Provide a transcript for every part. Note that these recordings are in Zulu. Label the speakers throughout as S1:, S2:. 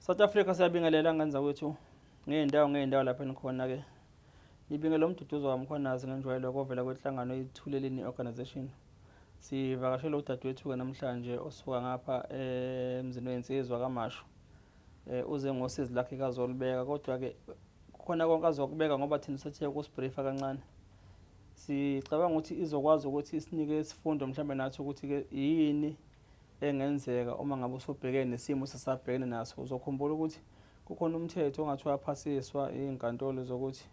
S1: South Africa siyabingelela ngenza kwethu ngey'ndawo ngey'ndawo lapho enikhona-ke. Ngibingelela uMduduzi waMkhwanazi ngenjwayelo kovela kwenhlangano iThuleleni Organisation. Sivakashele udadewethu-ke namhlanje osuka ngapha emzini wey'nsizwa kaMashu. Uze ngosizi lakhe kazolubeka kodwa-ke kukhona konke azokubeka ngoba thina sethe ukusibriefa kancane. Sicabanga ukuthi izokwazi ukuthi isinike isifundo mhlawumbe nathi ukuthi-ke yini engenzeka uma ngabe usubhekene nesimo sesabhekene naso. Uzokhumbula ukuthi kukhona umthetho ongathi waphasiswa iy'nkantolo zokuthi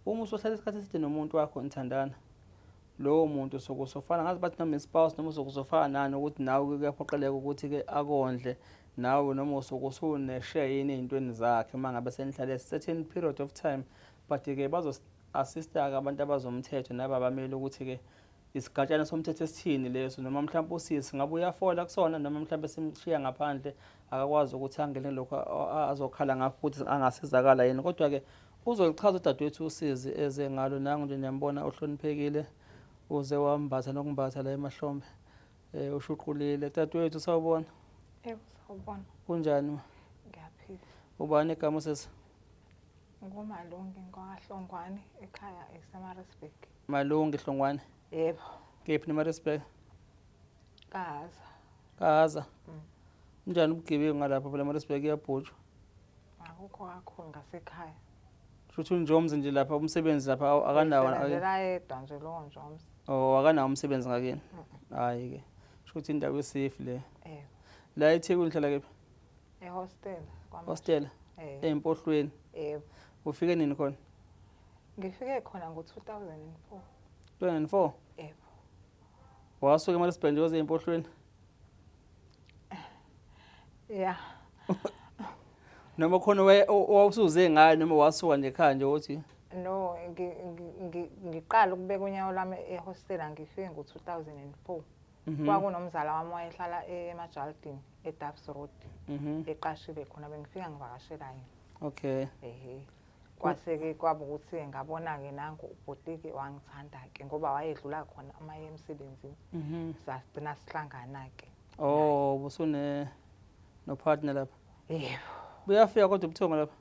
S1: uma usuhlala isikhathi eside nomuntu wakho nithandana, lowo muntu usuke usufana ngazi bathi noma ispouse noma usuke usufana nani ukuthi nawe kuyaphoqeleka ukuthi-ke akondle nawe noma usuke usune-share yini ey'ntweni zakhe uma ngabe senihlale certain period of time. But-ke bazo-assista-ke abantu abazomthetho nababameli ukuthi-ke isigatshana somthetho esithini leso noma mhlawumbe usisi ngabe uyafola kusona noma mhlawumbe simshiya ngaphandle akakwazi ukuthi angene lokho azokhala ngakho ukuthi angasizakala yini. Kodwa-ke uzolichaza udadewethu usizi eze ngalo nangu nje niyambona uhloniphekile uze wambatha nokumbatha la emahlombe ushuqulile. Dadewethu sawubona.
S2: Yebo, sawubona.
S1: Kunjani ma?
S2: Ngiyaphila.
S1: Ubani igama sisi?
S2: NguMalungi ngwakaHlongwane ekhaya eseMaritzburg.
S1: Malungi Hlongwane.
S2: Yebo.
S1: Kephi neMaritzburg?
S2: Kahaza.
S1: Kahaza. Unjani ubugebengu ngalapho phela eMaritzburg iyabhujwa.
S2: Akukho kakhulu ngasekhaya.
S1: Shuthi uNjomzi nje lapha umsebenzi lapha akanawo.
S2: Usebenzela yedwa nje lowo Njomzi.
S1: Oh akanawo umsebenzi ngakini. Hayi ke. Shuthi indawo esafe le.
S2: Yebo.
S1: La eThekwini uhlala kephi?
S2: Ehostel.
S1: Hostel.
S2: Eh.
S1: Empohlweni.
S2: Yebo.
S1: Ufike nini khona?
S2: Ngifike khona ngo-2004.
S1: 2004?
S2: Yebo.
S1: Wasuka eMaritzburg nje waze empohlweni?
S2: Yeah.
S1: Noma khona wawusuze ngayo noma wasuka nje ekhaya nje uthi?
S2: No, ngiqala ukubeka unyawo lwami ehostela ngifike ngo-2004. Kwakunomzala wami wayehlala eMajaldini eDuffs Road. Eqashile khona bengifika ngivakashela yena.
S1: Okay.
S2: Ehhe. Kwase-ke kwaba ukuthi ngabona-ke nangu ubhuti-ke wangithanda-ke ngoba wayedlula khona uma eya emsebenzini. Sagcina sihlangana-ke.
S1: Oh, ubusune no partner lapha.
S2: Yebo.
S1: Buyafika kodwa ubuthongo lapha.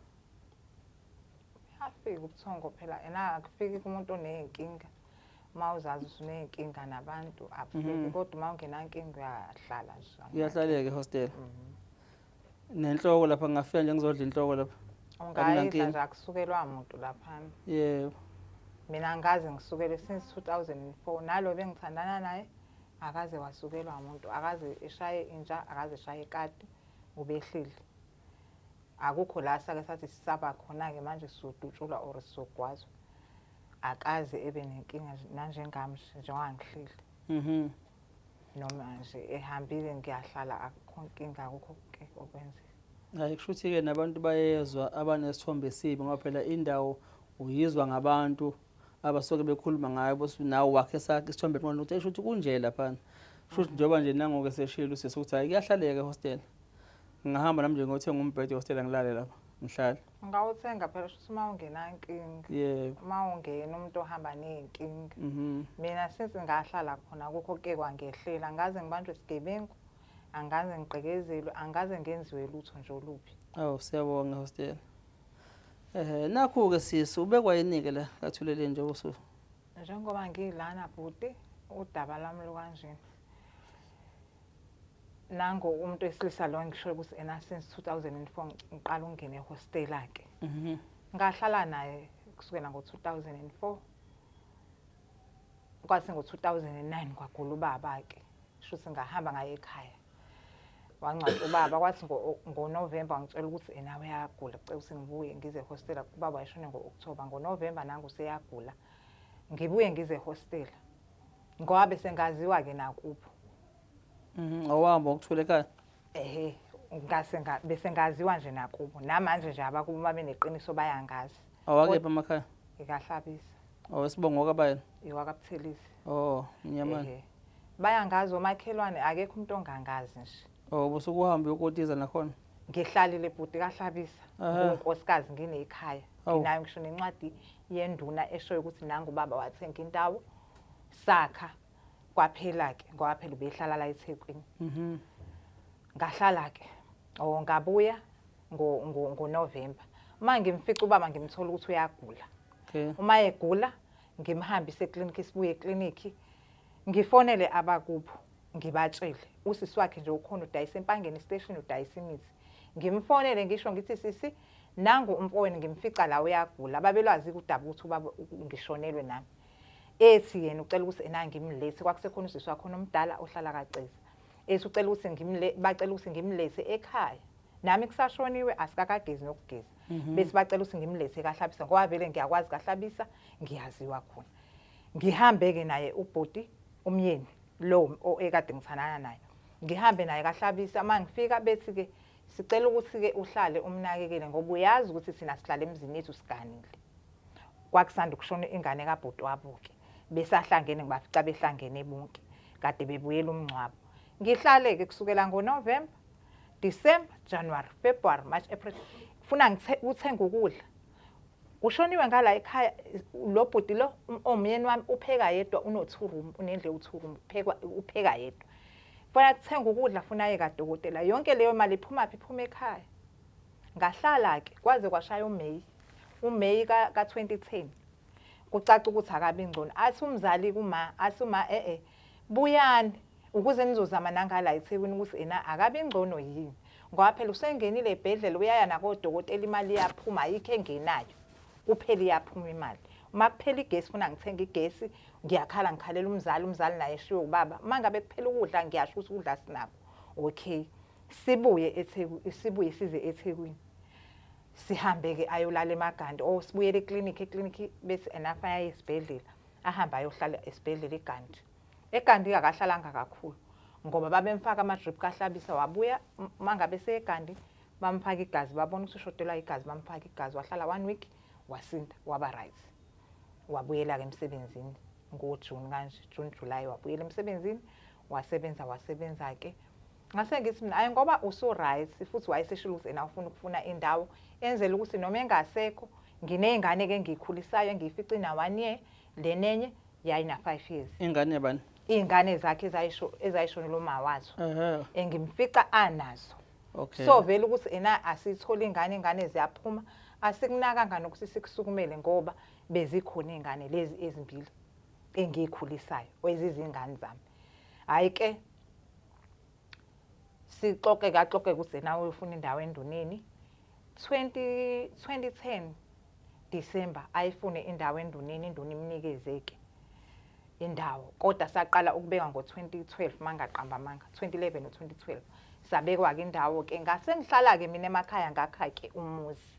S2: Buyafika ubuthongo phela ena akufiki kumuntu oney'nkinga. Uma uzazi usuney'nkinga nabantu akufiki kodwa uma ungenankinga uyahlala nje.
S1: Kuyahlaleka ehostel. Nenhloko lapha ngingafika nje ngizodla inhloko lapha.
S2: Ungayidla nje akusukelwa muntu laphana.
S1: Yebo.
S2: Mina angikaze ngisukelwe since 2004 nalo bengithandana naye akaze wasukelwa umuntu akaze eshaye inja akaze eshaye ikati ubehleli. Akukho la sake sathi sisaba khona-ke manje sizodutshulwa or sizogwazwa. Akaze ebe nenkinga nanjengami nje njengoba ngihleli. Noma nje ehambile ngiyahlala akukho nkinga akukho ke okwenzeka.
S1: Hayi kusho ukuthi-ke nabantu bayezwa abanesithombe esibi ngoba phela indawo uyizwa ngabantu abasuke bekhuluma ngayo bese nawe wakhe sakhe isithombe engqondweni ukuthi esho ukuthi kunje laphana. Kusho ukuthi njengoba nje nangoke seshilo usisi ukuthi hayi kuyahlaleka ehostela. Ngingahamba nami nje ngiyothenga umbhede ehostela ngilale lapha ngihlale.
S2: Ungawuthenga phela shuthi uma ungenankinga.
S1: Yebo.
S2: Uma ungena umuntu ohamba ney'nkinga. Mina since ngahlala khona akukho kuke kwangehlela angikaze ngibanjwe isigebengu, angikaze ngigqekezelwe, angikaze ngenziwe lutho nje olubi.
S1: Awu siyabonga hostela. Nakhu-ke sisi ubekwa yini-ke la kaThuleleni nje usu?
S2: Njengoba ngilana bhuti udaba lwami lukanjena. Nangu umuntu wesilisa lo engisho ukuthi ena since 2004 ngiqala ukungena ehostela ke. Ngahlala naye kusukela ngo-2004 kwathi ngo-2009 kwagula ubaba ke. Shuthi ngahamba ngaye ekhaya. Wangcwatshwa ubaba kwathi ngoNovember wangitshela ukuthi ena uyagula cela ukuthi ngibuye ngize ehostela ubaba wayeshone ngo-October ngoNovember nangu useyagula. Ngibuye ngize ehostela. Ngoba bese ngaziwa ke nakubo.
S1: Awahamba ngokuthula ekhaya?
S2: Ehhe, ngase bese ngaziwa nje nakubo. Namanje nje abakubo uma beneqiniso bayangazi.
S1: Awakephi amakhaya?
S2: Ikahlabisa.
S1: Oh, isibongo kabayena?
S2: IwakaButhelezi.
S1: Oh, Mnyamane.
S2: Ehhe. Bayangazi omakhelwane akekho umuntu ongangazi nje.
S1: Oh, ubusuke uhambe uyokotiza nakhona?
S2: Ngihlalile bhuti kaHlabisa. Ngunkosikazi nginekhaya. Nginayo ngisho nencwadi yenduna eshoyo ukuthi nangu ubaba wathenga indawo sakha kwaphela ke ngoba phela ubehlala la eThekwini. Ngahlala ke. Oh ngabuya ngoNovember. Uma ngimfica ubaba ngimthola ukuthi uyagula.
S1: Okay.
S2: Uma egula ngimhambise eklinikhi, sibuye eklinikhi ngifonele abakubo ngibatshele. Usisi wakhe nje ukhona udayisa eMpangeni station, udayisa imithi. Ngimfonele ngisho ngithi sisi nangu umfowenu ngimfica la uyagula. Babelwazi udaba ukuthi ubaba ngishonelwe nami. Ethi yena ucela ukuthi ena ngimlethe, kwakusekhona usisi wakhona omdala ohlala kaCeza. Ethi ucela ukuthi ngimle, bacela ukuthi ngimlethe ekhaya. Nami kusashoniwe asikakagezi nokugeza. Bese bacela ukuthi ngimlethe kaHlabisa ngoba vele ngiyakwazi kaHlabisa, ngiyaziwa khona. Ngihambe-ke naye ubhuti umyeni lo ekade ngithandana naye. Ngihambe naye kaHlabisa, uma ngifika bethi-ke sicela ukuthi-ke uhlale umnakekele ngoba uyazi ukuthi thina sihlala emzini yethu siganile. Kwakusanda ukushona ingane kabhuti wabo-ke, besahlangene ngibafica behlangene bonke, kade bebuyela umngcwabo. Ngihlale-ke kusukela ngoNovember, December, January, February, March, April. Funa uthenga ukudla. Kushoniwe ngala ekhaya lo bhuti lo omyeni wami upheka yedwa, uno-2 room, unendlu ewu-2 room, uphekwa upheka yedwa. Funa kuthenga ukudla, funa aye kadokotela. Yonke leyo mali iphuma phi? Iphuma ekhaya. Ngahlala-ke kwaze kwashaya uMay, uMay ka-2010. Kucaca ukuthi akabi ngcono. Athi umzali kuma, athi uma e-e buyani ukuze nizozama nangala eThekwini ukuthi ena akabi ngcono yini. Ngoba phela usengenile ebhedlela, uyaya nakodokotela, imali iyaphuma, ayikho engenayo. Kuphela iyaphuma imali. Uma kuphela igesi funa ngithenge igesi, ngiyakhala ngikhalela umzali, umzali naye eshiwe ubaba. Uma ngabe kuphela ukudla ngiyasho ukuthi ukudla sinakho. Okay. Sibuye eThekwini, sibuye size eThekwini. Sihambe-ke ayolala eMagandi, oh sibuyele eklinikhi, eklinikhi bese enough aye esibhedlela. Ahambe ayohlala esibhedlela eGandhi. EGandhi akahlalanga kakhulu ngoba babemfaka ama-drip kaHlabisa, wabuya uma ngabe seyeGandhi bamfaka igazi, babona ukuthi ushodelwa igazi, bamfaka igazi, wahlala 1 week wasinda, waba right. Wabuyela-ke emsebenzini ngoJune kanje, June July wabuyela emsebenzini, wasebenza wasebenza-ke. Ngase ngithi mina ayi ngoba usu-right, futhi wayeseshilo ukuthi ena ufuna ukufuna indawo enzela ukuthi noma engasekho nginey'ngane-ke engiyikhulisayo engiyifice ina-1 year, lenenye yayina-5 years.
S1: Ingane yabani?
S2: Iy'ngane zakhe ezayishonelwe uma wazo. Engimfica anazo.
S1: Okay.
S2: So vele ukuthi ena asithole ingane, ingane ziyaphuma, asikunakanga nokuthi sikusukumele ngoba bezikhona iy'ngane lezi ezimbili engiyikhulisayo ezizingane zami. Hhayi ke sixoxe kaxoxe ukuthi yena uyofuna indawo enduneni. 2010 December ayifune indawo enduneni, induna imnikeze-ke indawo, kodwa saqala ukubekwa ngo-2012 mangaqamba amanga, 2011 no 2012 sabekwa-ke indawo-ke. Ngase ngihlala-ke mina emakhaya, ngakha-ke umuzi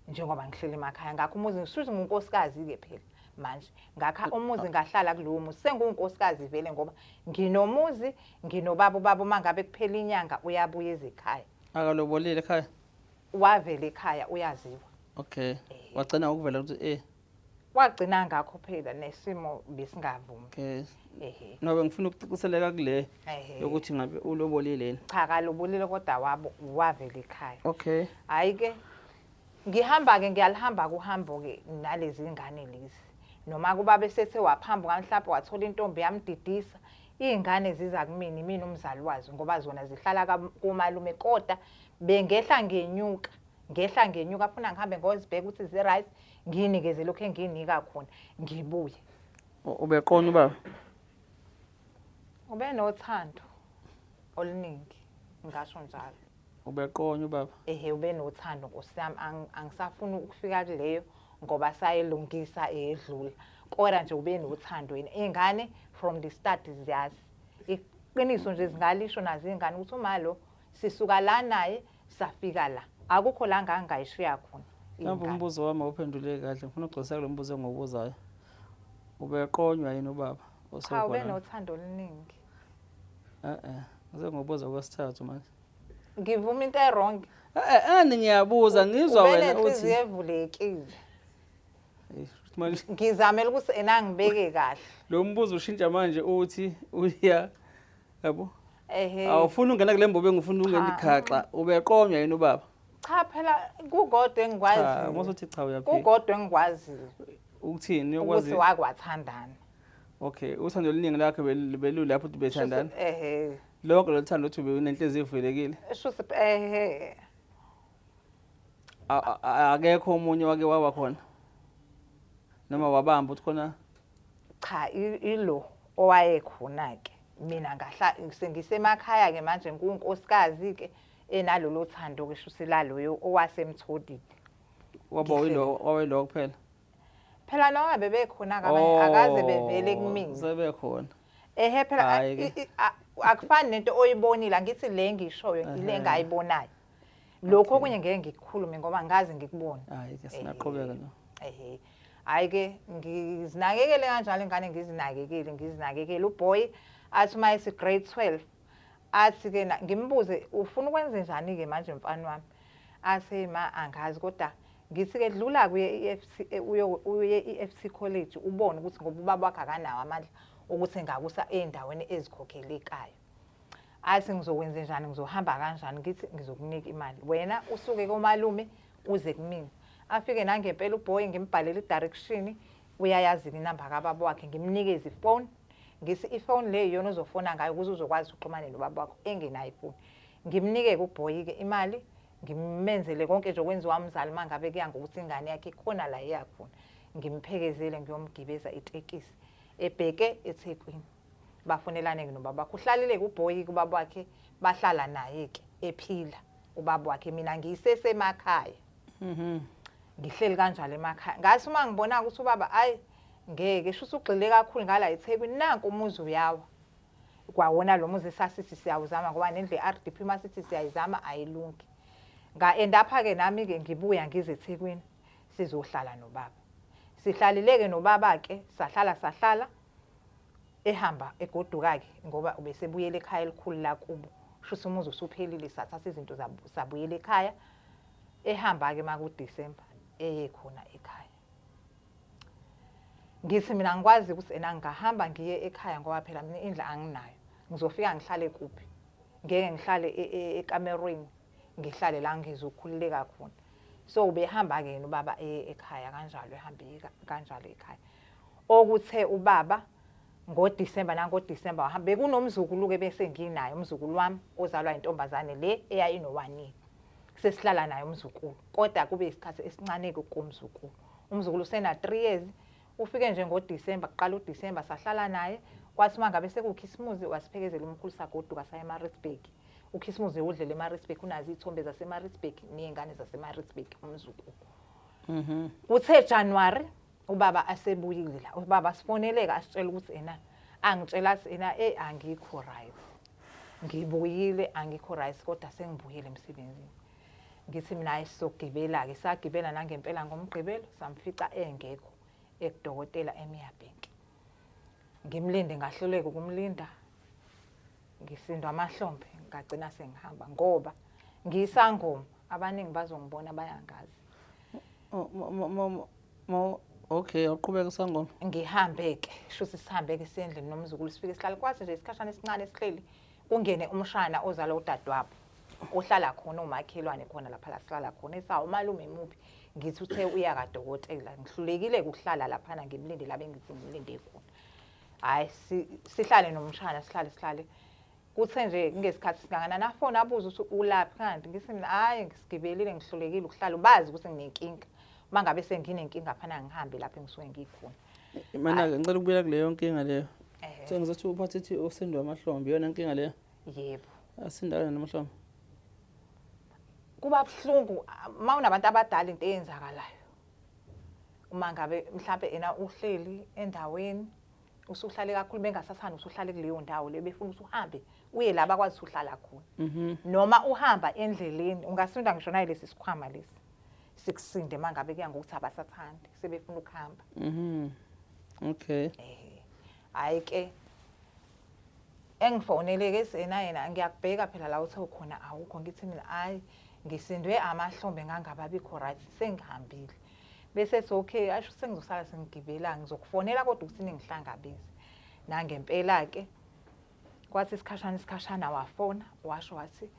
S2: njengoba ngihleli emakhaya, ngakha umuzi ngisuthi ngunkosikazi-ke phela manje, ngakha umuzi ngahlala kulowo muzi sengunkosikazi vele ngoba nginomuzi nginobaba, ubaba uma ngabe kuphela inyanga uyabuya ezekhaya.
S1: Akalobolile ekhaya?
S2: Wavela ekhaya uyaziwa.
S1: Okay. Wagcina ukuvela ukuthi
S2: Wagcina ngakho phela nesimo besingavumi.
S1: Okay. Nobe ngifuna ukucaciseleka kule yokuthi ngabe ulobolile yini.
S2: Cha kalobolile kodwa wabo wavela ekhaya.
S1: Okay.
S2: Hayi ke ngihamba ke ngiyalihamba kuhambo ke nalezi ngane lezi. Noma kuba besethe waphambuka mhlawumbe wathola intombi yamdidisa, iy'ngane ziza kumina, imina umzali wazo ngoba zona zihlala komalume kodwa bengehla ngenyuka, ngehla ngenyuka funa ngihambe ngozibheka ukuthi zi-right, ngiyinikeze lokhu engiyinika khona ngibuye.
S1: Ubeqonya ubaba?
S2: Ubenothando oluningi, ngingasho njalo.
S1: Ubeqonya ubaba?
S2: Ehhe, ubenothando Nkosi yami, angisafuni ukufika kuleyo ngoba sayilungisa eyedlula. Kodwa nje ubenothando yena. Iy'ngane from the start ziyazi. Iqiniso nje zingalisho nazo iy'ngane ukuthi uma lo sisuka la naye safika la. Akukho la ngangayishiya khona.
S1: Mhlawumbe umbuzo wami awuphenduleki kahle, ngifuna ukugcwaliseka kulo mbuzo engiwubuzayo. Ubeqonywa yini ubaba?
S2: Cha, ubenothando oluningi.
S1: Ngise ngobuza kwesithathu manje.
S2: Ngivuma into e-wrong.
S1: Ani ngiyabuza ngizwa wena uthi
S2: ubenenhliziyo evulekile. Ngizamela ukuthi ena ngibeke kahle.
S1: Lo mbuzo ushintsha manje uthi uya yabo. Awufuni ungena kule mbobo engifuna ungena ikhaxa, ubeqonywa yini ubaba?
S2: Cha phela kukodwa engikwaziyo.
S1: Cha, uma usuthi cha uyaphika.
S2: Kukodwa engikwaziyo.
S1: Ukuthini uyokwazi?
S2: Ukuthi wakwathandana.
S1: Okay, uthando oluningi lakhe belulapho ukuthi bethandana.
S2: Ehhe.
S1: Lonke lolu thando uthi unenhliziyo evulekile.
S2: Shuthi ehhe.
S1: Akekho omunye wake waba khona noma wabamba ukuthi khona?
S2: Cha, ilo owayekhona-ke. Mina ngahla sengisemakhaya-ke manje, ngiwunkosikazi-ke enalolo thando-ke, shuthi laloyo owasemtholile.
S1: Waba yilo, wawelo kuphela?
S2: Phela noma bebekhona-ke abanye, akaze bevele kumina.
S1: Sebekhona.
S2: Ehe, phela akufani nento oyibonile. Angithi le ngishoyo ile engayibonayo. Lokho okunye ngeke ngikukhulume ngoba ngaze ngikubone.
S1: Hayi ke, singaqhubeka no.
S2: Ehe, hhayi ke, ngizinakekele kanjalo ingane, ngizinakekele, ngizinakekele. Uboy athi uma esi grade 12, athi ke ngimbuze, ufuna ukwenza njani-ke manje mfana wami? Athi, ma, angazi, kodwa ngithi ke dlula kuye e-EFT, uye e-EFT college, ubone ukuthi, ngoba ubaba wakhe akanawo amandla ukuthi engakusa ey'ndaweni ezikhokhelekayo. Athi, ngizokwenza njani, ngizohamba kanjani? Ngithi ngizokunika imali, wena usuke komalume uze kumina. Afike nangempela uboy, ngimbhalele i-direction, uyayazi-ke inamba kababa wakhe. Ngimnikeze ifoni, ngithi ifoni le iyona ozofona ngayo ukuze uzokwazi uxhumane nobaba wakho. Engenayo ifoni. Ngimnike-ke uboy-ke imali, ngimenzele konke nje okwenziwa umzali uma ngabe kuya ngokuthi ingane yakhe ikhona la eya khona. Ngimphekezele, ngiyomgibeza itekisi ebheke eThekwini. Bafonelane-ke nobaba wakhe. Uhlalile-ke uboy kubaba wakhe, bahlala naye-ke ephila ubaba wakhe, mina ngisesemakhaya. Ngihleli kanjalo emakhaya. Ngathi uma ngibona ukuthi ubaba, ayi ngeke, shuthi ugxile kakhulu ngala eThekwini, nanku umuzi uyawa. Kwawona lo muzi esasithi siyawuzama, ngoba nendlu ye-RDP uma sithi siyayizama ayilungi. Nga-end up-ke nami-ke ngibuya ngize eThekwini sizohlala nobaba. Sihlalile-ke nobaba-ke, sahlala sahlala, ehamba egoduka-ke ngoba ubesebuyela ekhaya elikhulu lakubo. Shuthi umuzi usuphelile, sathatha izinto sabuyela ekhaya. Ehamba-ke makuDisemba eye khona ekhaya. Ngithi mina ngikwazi ukuthi ena ngingahamba ngiye ekhaya, ngoba phela mina indlu anginayo. Ngizofika ngihlale kuphi? Ngeke ngihlale ekamerweni, ngihlale la ngizokhululeka khona. So ubehamba-ke yena ubaba eye ekhaya kanjalo, ehambe kanjalo ekhaya. Okuthe ubaba ngoDisemba, nangoDisemba wahamba, bekunomzukulu-ke bese nginaye, umzukulu wami ozalwa intombazane le eyayinowanile. Sesihlala naye umzukulu, kodwa kube isikhathi esincane-ke komzukulu. Umzukulu usena 3 years, ufike nje ngoDisemba, kuqala uDisemba sahlala naye. Kwathi uma ngabe sekukhisimuzi wasiphekezela umkhulu, sagoduka saya eMaritzburg. Ukhisimuzi udlela eMaritzburg, unazo iy'thombe zaseMaritzburg ney'ngane zaseMaritzburg umzukulu. Kuthe January ubaba asebuyile la, ubaba sifoneleka asitshela ukuthi ena, angitshela athi ena, ey, angikho right. Ngibuyile, angikho right, kodwa sengibuyele emsebenzini. Ngithi mina hayi, sizogibela-ke. Sagibela nangempela ngoMgqibelo, samfica engekho ekudokotela eMerebank. Ngimlinde, ngahluleka ukumlinda, ngisindwa amahlombe, ngagcina sengihamba ngoba ngiyisangoma, abaningi bazongibona, bayangazi.
S1: Oh, okay, awuqhubeka isangoma.
S2: Ngihambe-ke, shuthi sihambe-ke siye endlini nomzukulu, sifike sihlale. Kwathi nje isikhashana esincane sihleli, kungene umshana ozalwa udadewabo ohlala khona, umakhelwane khona lapha la sihlala khona. Esawu umalume muphi? Ngithi uthe uya kadokotela. Ngihlulekile ukuhlala laphana ngimlinde la bengithi ngimlinde khona. Hhayi, sihlale nomshana, sihlale sihlale. Kuthe nje kungesikhathi singakanani afone abuze ukuthi ulaphi kanti. Ngithi mina hhayi, ngisigibelile, ngihlulekile ukuhlala, ubazi ukuthi nginenkinga. Uma ngabe senginenkinga phana ngihambe lapho engisuke ngikhona.
S1: Mana-ke ngicela ukubuyela kuleyo nkinga leyo. Sengizothi uphathe ithi usindwa amahlombe, iyona nkinga leyo?
S2: Yebo.
S1: Asinda kanjani amahlombe?
S2: Kuba buhlungu uma unabantu abadala, into eyenzakalayo. Uma ngabe mhlampe ena uhleli endaweni, usuhlale kakhulu, bengasathanda usuhlale kuleyo ndawo leyo, befuna ukuthi uhambe uye la bakwazi ukuthi uhlala khona. Noma uhamba endleleni ungasinda ngisho nayo lesi sikhwama lesi sikusinde, uma ngabe kuya ngokuthi abasathandi, sebefuna ukuhamba.
S1: Okay.
S2: Hhayi ke, engifonele-ke sena yena, ngiyakubheka phela la uthe ukhona awukho. Ngithi mina hhayi, ngisindwe amahlombe, ngangababikho right, sengihambile. Bese ethi okay, asho sengizosala sengigibela, ngizokufonela kodwa ukuthi ningihlangabeze. Nangempela-ke kwathi isikhashana isikhashana wafona, washo wathi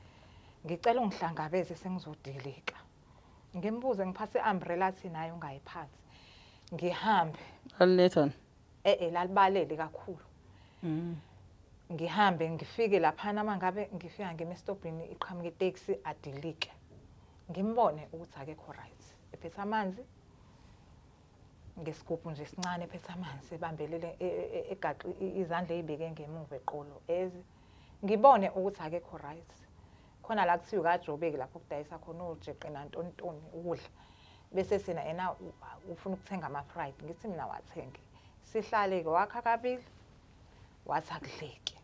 S2: ngicela ungihlangabeze, sengizodilika. Ngimbuze, ngiphathe i-umbrella? Athi naye ungayiphathi. Ngihambe.
S1: Alinethani?
S2: E-e, lalibalele kakhulu. Ngihambe ngifike laphana, uma ngabe ngifika ngime esitobhini, iqhamuka iteksi, adilike. Ngimbone ukuthi akekho right. Ephethe amanzi ngesigubhu nje esincane ephethe amanzi ebambelele e, e, e, egaxi izandla eyibeke ngemuva eqolo eze. Ngibone ukuthi akekho right. Khona la kuthiwa kaJobeki lapho kudayisa khona ojeqe nantontoni ukudla. Bese sina ena ufuna ukuthenga ama-fried ngithi mina wathenge. Sihlale-ke wakha kabili wathi akudleki.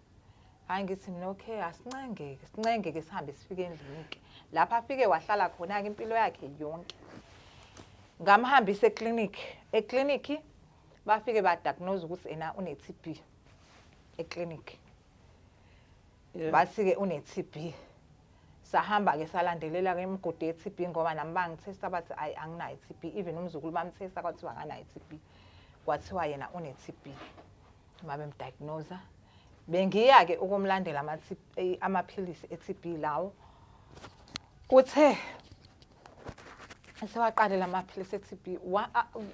S2: Hhayi ngithi mina okay asincengeke sincengeke sihambe sifike endlini-ke. Lapho afike wahlala khona-ke impilo yakhe yonke. Ngamhambisa eklinikhi. Eklinikhi bafike ba-diagnose ukuthi ena une-T_B eklinikhi. Bathi-ke une-T_B. Sahamba-ke salandelela-ke imigudu ye-T_B ngoba nami bangithesta bathi ayi anginayo i-T_B. Even umzukulu bamthesta kwathiwa akanayo i-T_B. Kwathiwa yena une-T_B. Uma bemdiagnosa. Bengiya-ke ukumlandela amaphilisi e-T_B lawo. Kuthe esewaqale la maphilisi e-T_B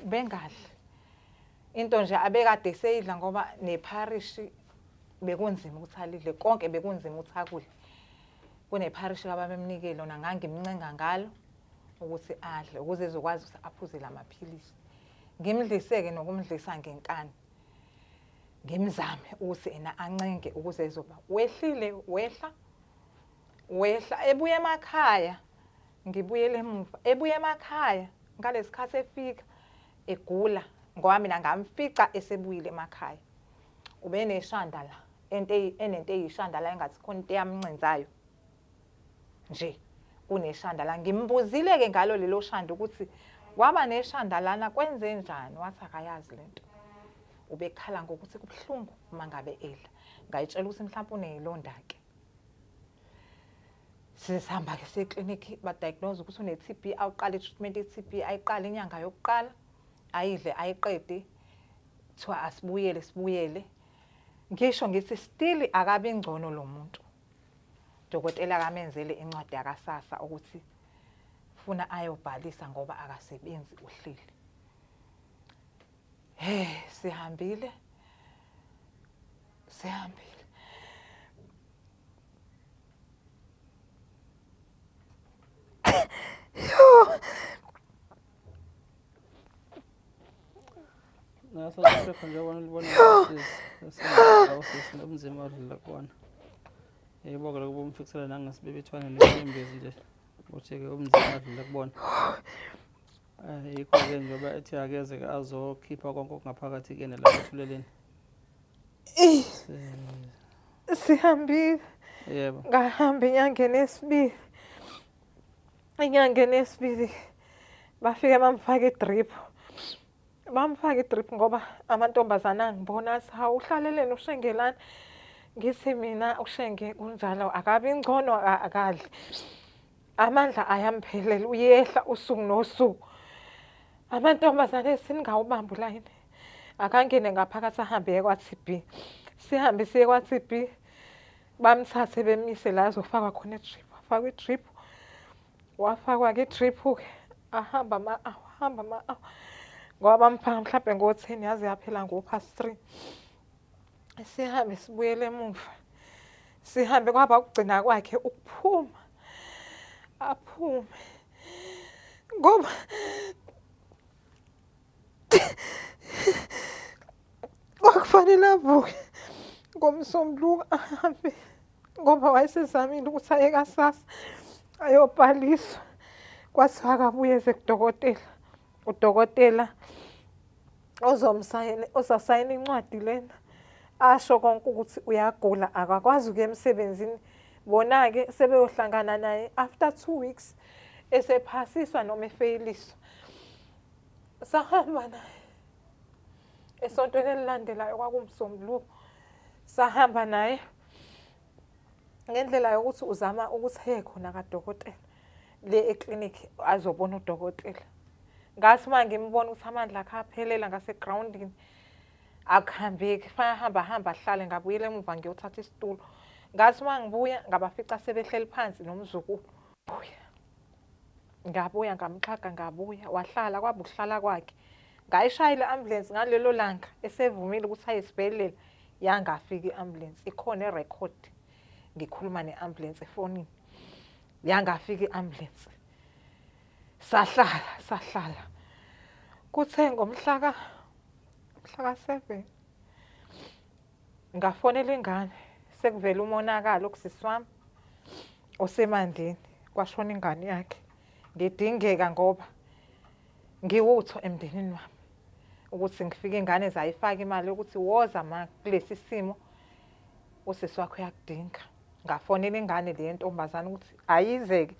S2: bengadli. Into nje abekade eseyidla ngoba nepharishi bekunzima ukuthi alidle konke bekunzima ukuthi akudle. Kunepharishi kababemnike lona ngangimncenga ngalo ukuthi adle ukuze ezokwazi ukuthi aphuze la maphilisi. Ngimdlise-ke nokumdlisa ngenkani. Ngimzame ukuthi ena ancenge ukuze ezoba wehlile wehla wehla ebuya emakhaya ngibuyele emuva ebuya emakhaya ngalesikhathi efika egula ngoba mina ngamfica esebuyile emakhaya ubeneshanda la ento enento eyishanda la engathi khona into eyamncinzayo nje kuneshanda la ngimbuzile-ke ngalo lelo shanda ukuthi waba neshanda lana kwenze njani wathi akayazi lento ubekhala ngokuthi kubuhlungu uma ngabe edla ngayitshela ukuthi mhlawumpe uneyilonda-ke sisihamba-ke siye eklinikhi badiagnose ukuthi une-T_B awuqale i-treatment ye-T_B ayiqale inyanga yokuqala ayidle ayiqede kuthiwa asibuyele sibuyele ngisho ngithi still akabi ngcono lo muntu dokotela akamenzele incwadi yakasasa ukuthi funa ayobhalisa ngoba akasebenzi uhleli he sihambile sihambile
S1: Naso Africa njengoba nilibona usisi nomzimba odlula kuwona. Yebo-ke lokho bomfikisela nangesibebethwane nenyembezi nje ukuthi-ke umzimba adlula kubona. Yikho-ke njengoba ethi akeze-ke azokhipha konke okungaphakathi kuyena lapha ethuleleni.
S2: Sihambile.
S1: Yebo.
S2: Ngahamba enyangeni yesibili. Enyangeni yesibili bafike bamfaka i-drip. Bamfaka i-drip ngoba amantombazane angibona athi hawu uhlaleleni ushengelani. Ngithi mina ushenge kunjalo akabi ngcono akadli. Amandla ayamphelela uyehla usuku nosuku. Amantombazane esingawubambi ulayini. Akangene ngaphakathi ahambe eye kwa-T_B. Sihambe siye kwa-T_B bamthathe bemise la azofakwa khona i-drip. Wafakwa i-drip, wafakwa-ke i-drip-ke ahamba ama-hour, ahamba ama-hour ngoba bamfaka mhlampe ngo-ten yaze yaphela ngo-past three. Sihambe sibuyele emuva, sihambe kwaba ukugcina kwakhe ukuphuma, aphume ngoba kwakufanele avuke ngomsombuluko ahambe ngoba wayesezamile ukuthi aye kasasa ayobhaliswa kwathiwa akabuye eze kudokotela udokotela ozomsayina ozasayina incwadi lena asho konke ukuthi uyagula akakwazi ukuya emsebenzini bona-ke sebeyohlangana naye after 2 weeks esephasiswa noma efeyiliswa sahamba naye esontweni elilandelayo kwakuwumsombuluko sahamba naye ngendlela yokuthi uzama ukuthi eye khona kadokotela le eklinikhi azobona udokotela ngathi uma ngimbona ukuthi amandla akhe aphelela ngasegrawundini akuhambeki fanele ahambe ahambe ahlale ngabuyela emuva ngiyothatha isitulo ngathi uma ngibuya ngabafica sebehleli phansi nomzukulu buya ngabuya ngamxhaga ngabuya wahlala kwaba ukuhlala kwakhe ngayishayela i-ambulance ngalelo langa esevumile ukuthi aye esibhedlela yangafika i-ambulance ikhona irekhodi ngikhuluma ne-ambulance efonini yangafika i-ambulance. Sahlala sahlala. Kuthe ngomhlaka mhlaka 7 ngafonela ingane sekuvela umonakalo kusisi wami osemandeni kwashona ingane yakhe. Ngidingeka ngoba ngiwutho emndenini wami ukuthi ngifike ingane zayifaka imali yokuthi woza ma kulesi simo usisi wakho uyakudinga. Ngafonela ingane le yentombazane ukuthi ayizeke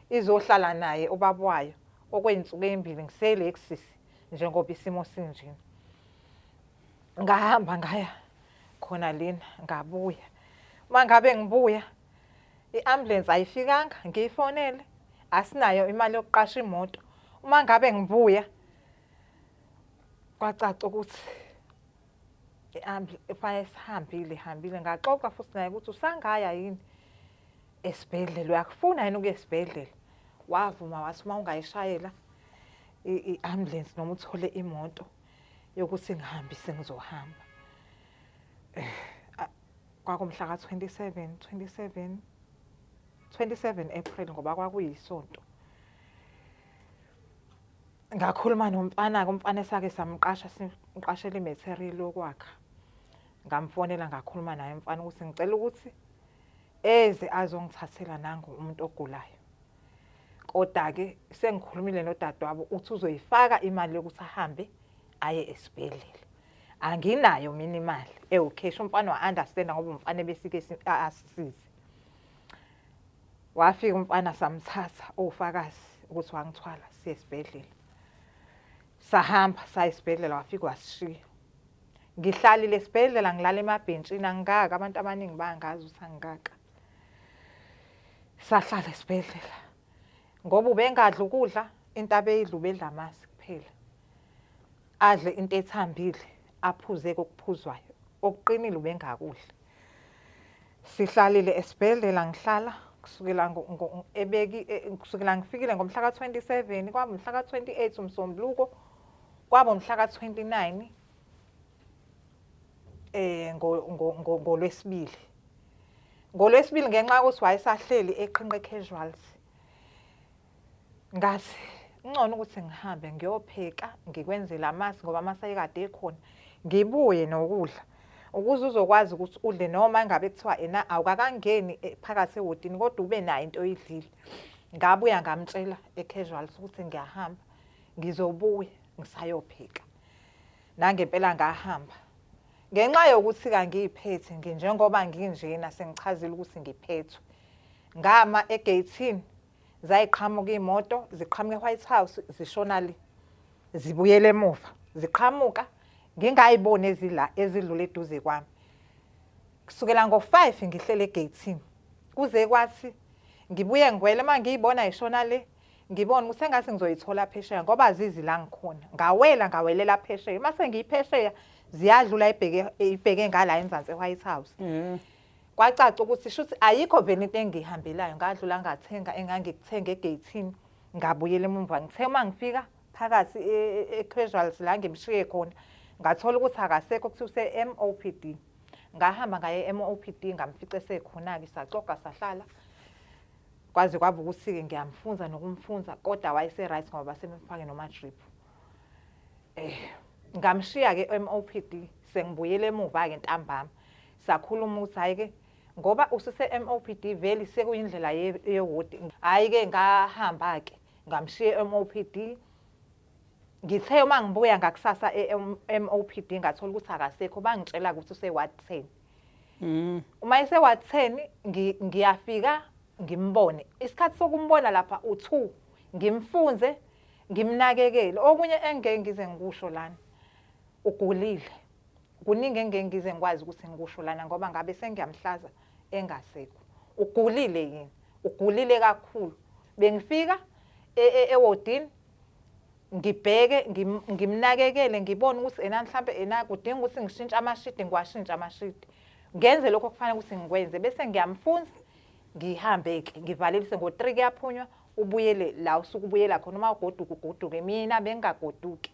S2: izohlala naye ubaba wayo okwey'nsuku ey'mbili ngisele kusisi njengoba isimo sinjena. Ngahamba ngaya khona lena ngabuya. Uma ngabe ngibuya i-ambulance ayifikanga ngiyifonele asinayo imali yokuqasha imoto. Uma ngabe ngibuya kwacaca ukuthi i-fire isihambile ihambile ngaxoxa futhi naye ukuthi usangaya yini esibhedlela uyakufuna yini ukuya esibhedlela wavuma wathi uma ungayishayela i-ambulance noma uthole imoto yokuthi ngihambise ngizohamba eh, kwakumhla ka-27 27 27 April ngoba kwakuyisonto Ngakhuluma nomfana-ke, umfana esake samqasha simqashela i-material yokwakha. Ngamfonela ngakhuluma naye umfana ukuthi ngicela ukuthi eze azongithathela nangu umuntu ogulayo. Koda-ke sengikhulumile nodadewabo uthi uzoyifaka imali yokuthi ahambe aye esibhedlela. Anginayo mina imali ewukheshi, umfana wa-understand-a ngoba umfana ebesike asisize. Wafika umfana samthatha owufakazi ukuthi wangithwala siye esibhedlela. Sahamba saya esibhedlela wafika wasishiya. Ngihlalile esibhedlela ngilala emabhentshini angikaka abantu abaningi bangazi ukuthi angikaka. Sahlala esibhedlela ngoba ubengadli ukudla into abeyidla ubedla amasi kuphela. Adle into ethambile aphuze kokuphuzwayo okuqinile ubengakudli. Sihlalile esibhedlela ngihlala kusukela ebeki e, kusukela ngifikile ngomhla ka-27 kwaba umhla ka-28 umsombuluko kwaba umhla ka-29 eh ngolwesibili ngolwesibili ngenxa yokuthi wayesahleli eqhinqe casualty Ngathi kungcono ukuthi ngihambe ngiyopheka ngikwenzele amasi ngoba amasi ayekade ekhona ngibuye nokudla ukuze uzokwazi ukuthi udle noma ngabe kuthiwa ena awukakangeni eh, phakathi ewodini kodwa ube nayo into oyidlile. Ngabuya ngamtshela e-casualty ukuthi ngiyahamba ngizobuya ngisayopheka. Nangempela ngahamba. Ngenxa yokuthi kangiyiphethe nginjengoba nginjena sengichazile ukuthi ngiphethwe. Ngama egeyithini Zayiqhamuka iy'moto ziqhamuka e-White House zishona le zibuyele emuva ziqhamuka ngingayiboni ezila ezidlula eduze kwami kusukela ngo-5 ngihlele egeyithini kuze kwathi ngibuye ngiwele uma ngiyibona ishona le ngibona ukuthi sengathi ngizoyithola phesheya ngoba azizi la ngikhona ngawela ngawelela phesheya uma sengiyiphesheya ziyadlula ibheke ibheke ngala enzansi e-White House mm. Kwacaca ukuthi shuthi ayikho vele into engihambelayo ngadlula ngathenga engangikuthenga egeyithini ngabuyela emumva ngithe uma ngifika phakathi e-casualty la ngimshiye khona ngathola ukuthi akasekho kuthiwa use-M_O_P_D ngahamba ngaye e-M_O_P_D ngamfica esekhona-ke saxoxa sahlala kwaze kwaba ukuthi-ke ngiyamfunza nokumfunza kodwa wayese-right ngoba basebemfake noma-drip eh ngamshiya-ke e-M_O_P_D sengibuyela emuva-ke ntambama Sakhuluma ukuthi hhayi ke ngoba ususe-MOPD vele sekuyindlela yewodi. Hhayi ke ngahamba ke ngamshiya e-MOPD. Ngithe uma ngibuya ngakusasa e-MOPD ngathola ukuthi akasekho bangitshela ukuthi use-ward 10. Mm. Uma ese-ward 10 ngiyafika ngimbone. Isikhathi sokumbona lapha u2 ngimfunze ngimnakekele. Okunye engeke ngize ngikusho lana ugulile. Kuningi engeke ngize ngikwazi ukuthi ngikusho lana ngoba ngabe sengiyamhlaza engasekho. Ugulile yini? Ugulile kakhulu. Bengifika e, e, ewodini ngibheke ngimnakekele ngibone ukuthi ena mhlampe ena kudinga ukuthi ngishintshe amashidi ngiwashintshe amashidi ngenze lokho okufanele ukuthi ngikwenze bese ngiyamfunza ngihambe-ke ngivalelise ngo-three kuyaphunywa ubuyele la usuke ubuyela khona uma ugoduka ugoduke mina bengingagoduki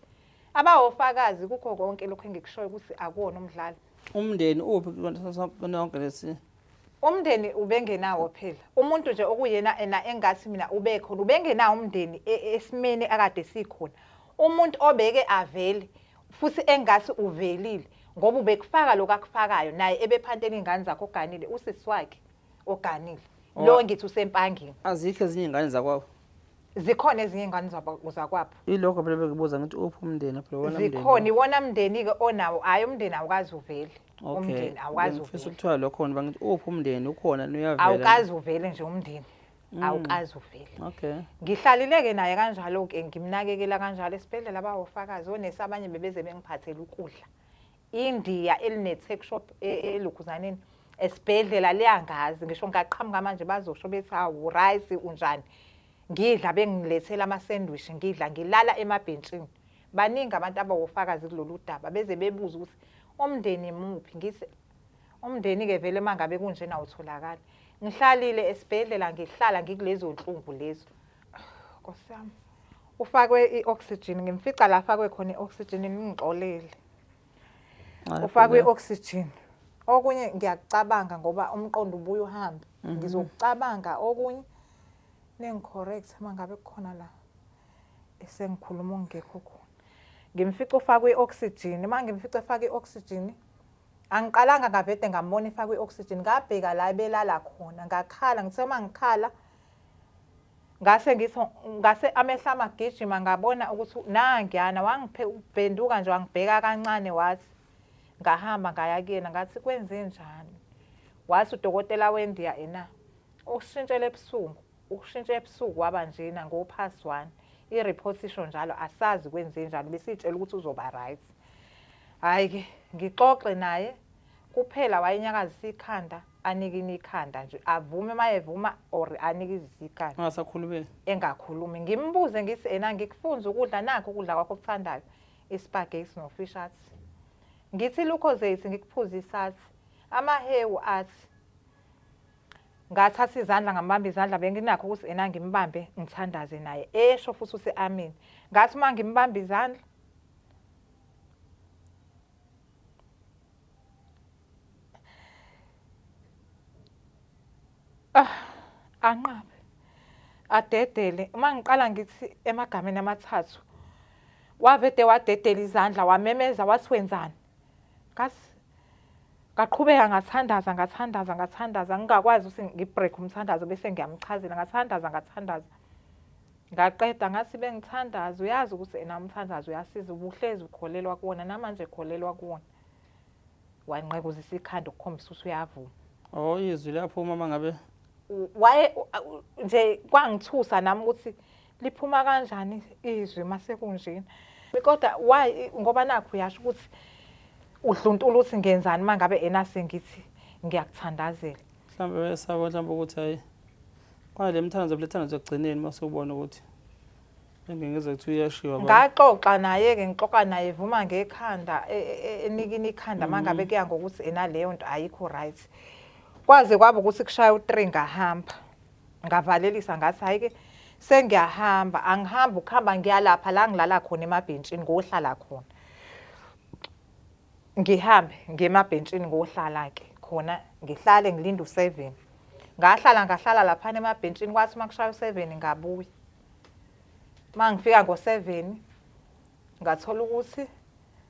S2: Abawofakazi kukho konke lokhu engikushoyo ukuthi akuwona umdlalo.
S1: Umndeni uphi kuyona yonke lesi?
S2: Umndeni ubengenawo phela. Umuntu nje okuyena ena engathi mina ubekhona ubengenawo umndeni esimeni akade sikhona. Umuntu obeke avele futhi engathi uvelile ngoba ubekufaka lokho akufakayo naye ebephantela iy'ngane zakhe oganile usisi wakhe oganile lo ngithi usempangeni.
S1: Azikho ezinye iy'ngane zakwabo?
S2: Zikhona ezinye iy'ngane zakwabo.
S1: Ilokho phela bekubuza ngithi uphi umndeni phela wona
S2: mndeni. Zikhona iwona mndeni-ke onawo hhayi umndeni awukaze uvele.
S1: Okay.
S2: Umndeni awukaze
S1: Ngifisa uvele. ukuthola lokho ngoba ngithi uphi umndeni ukhona nuyavela.
S2: Awukaze uvele nje umndeni. Awukaze uvele.
S1: Okay.
S2: Ngihlalile-ke naye kanjalo-ke ngimnakekela kanjalo esibhedlela bawofakazi onesi abanye bebeze bengiphathela ukudla. Indiya eline-tuck shop elokhuzaneni esibhedlela liyangazi ngisho ngaqhamuka manje bazosho bethi hawu rice unjani. Ngidla bengilethela ama-sandwich ngidla ngilala emabhentshini. Baningi abantu abawofakazi kulolu daba beze bebuze ukuthi umndeni muphi ngithi umndeni-ke vele uma ngabe kunjena awutholakali. Ngihlalile esibhedlela ngihlala ngikulezo nhlungu lezo. Nkosi yami. Ufakwe i-oxygen ngimfica la afakwe khona i-oxygen ningixolele. Ufakwe i-oxygen. Okunye ngiyakucabanga ngoba umqondo ubuye uhambe. Ngizokucabanga okunye ningi-correct uma ngabe kukhona la esengikhuluma okungekho khona. Ngimfica ufakwe i-oxygen, uma ngimfica efake i-oxygen angiqalanga ngavede ngambona efakwe i-oxygen ngabheka la ebelala khona ngakhala ngithe uma ngikhala ngase ngithi ngase amehlo ami agijima ngabona ukuthi nangiyana wangiphenduka nje wangibheka kancane wathi ngahamba ngaya kuyena ngathi kwenzenjani wathi udokotela wendiya ena ukushintshela ebusuku Ukushintsha ebusuku waba njena ngo past one. I-report isho njalo asazi kwenzenjani besitshela ukuthi uzoba right. Hhayi ke ngixoxe naye kuphela wayenyakazisa ikhanda anikine ikhanda nje avume mayevuma or anikizise ikhanda.
S1: Engasakhulumi.
S2: Engakhulumi. Ngimbuze ngithi ena ngikufunza ukudla nakho ukudla kwakho okuthandayo ispaghetti nofish athi. Ngithi Lucozade ngikuphuzise athi. Amahewu athi. Ngathatha izandla ngambamba izandla benginakho ukuthi ena ngimbambe ngithandaze naye esho futhi uthi amen. Ngathi uma ngimbamba izandla ah anqabe adedele uma ngiqala ngithi emagameni amathathu wavede wadedela izandla wamemeza wathi wenzani ngathi Ngaqhubeka ngathandaza ngathandaza ngathandaza ngingakwazi ukuthi ngibreak umthandazo bese ngiyamchazela ngathandaza ngathandaza ngaqeda ngathi bengithandaza uyazi ukuthi ena umthandazo uyasiza ubuhlezi ukholelwa kuwona namanje kholelwa kuwona wanqekuzisa ikhanda ukukhombisa ukuthi uyavuma.
S1: Oh izwi liyaphuma uma ngabe
S2: waye nje kwangithusa nami ukuthi liphuma kanjani izwi mase kunjena kodwa why ngoba nakho uyasho ukuthi udluntula uthi ngenzani uma ngabe ena sengithi ngiyakuthandazela
S1: mhlawumbe wesaba mhlawumbe ukuthi hayi khona le mthandazo le thandazo ekugcineni uma sewubona ukuthi engingeze kuthiwa uyashiwa
S2: ngaxoxa naye-ke ngixoxa naye vuma ngekhanda e, e, e, enikini ikhanda uma ngabe kuya ngokuthi ena leyo nto ayikho right kwaze kwaba ukuthi kushaya u-three ngahamba Ngavalelisa ngathi hhayi-ke sengiyahamba, angihambi ukuhamba ngiyalapha la ngilala khona emabhentshini ngohlala khona. Ngihambe ngiye emabhentshini ngohlala-ke khona ngihlale ngilinde u-seven. Ngahlala ngahlala laphana emabhentshini kwathi uma kushaya u-seven ngabuya. Uma ngifika ngo-seven ngathola ukuthi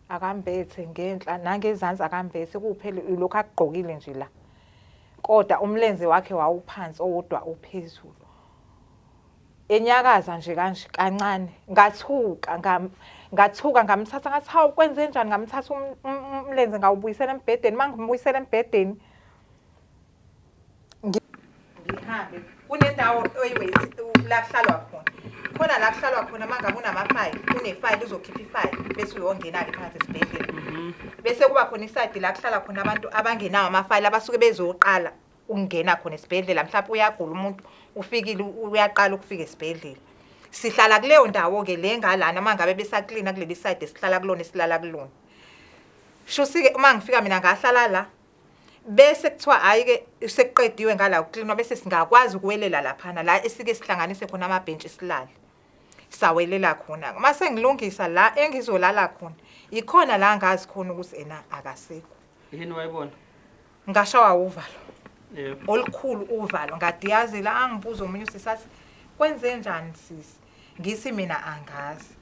S2: akambethe ngenhla nangezansi akambethe kuphela ilokhu akugqokile nje la kodwa umlenze wakhe wawuphansi owodwa uphezulu enyakaza nje kanje kancane ngathuka ngathuka ngamthatha ngathi hawu kwenze njani ngamthatha um, um, umlenze ngawubuyisela embhedeni uma ngimubuyisela embhedeni Ngihambe kunendawo la kuhlalwa khona khona la kuhlalwa khona uma ngabe unamafayili unefayili uzokhipha ifayili bese uyongena-ke phakathi esibhedlela mhm. bese kuba khona isayidi la kuhlala khona abantu abangenawo amafayili abasuke bezoqala ukungena khona esibhedlela mhlawumbe uyagula umuntu ufikile uyaqala ukufika esibhedlela sihlala kuleyo ndawo-ke le ngalana uma ngabe besaklina kuleli sayidi esihlala kulona esilala kulona shusi-ke uma ngifika mina ngahlala la Bese kuthiwa hhayi-ke sekuqediwe ngala ukuklinwa bese singakwazi ukuwelela laphana la esike sihlanganise khona amabhentshi silale. Sawelela khona. Uma sengilungisa la engizolala khona, ikhona la ngazi khona ukuthi ena akasekho.
S1: Yini wayibona?
S2: Ngashawa uvalo.
S1: Yebo.
S2: Olukhulu uvalo ngadiyazela angibuza omunye usisi athi kwenze njani sisi? Ngithi mina angazi.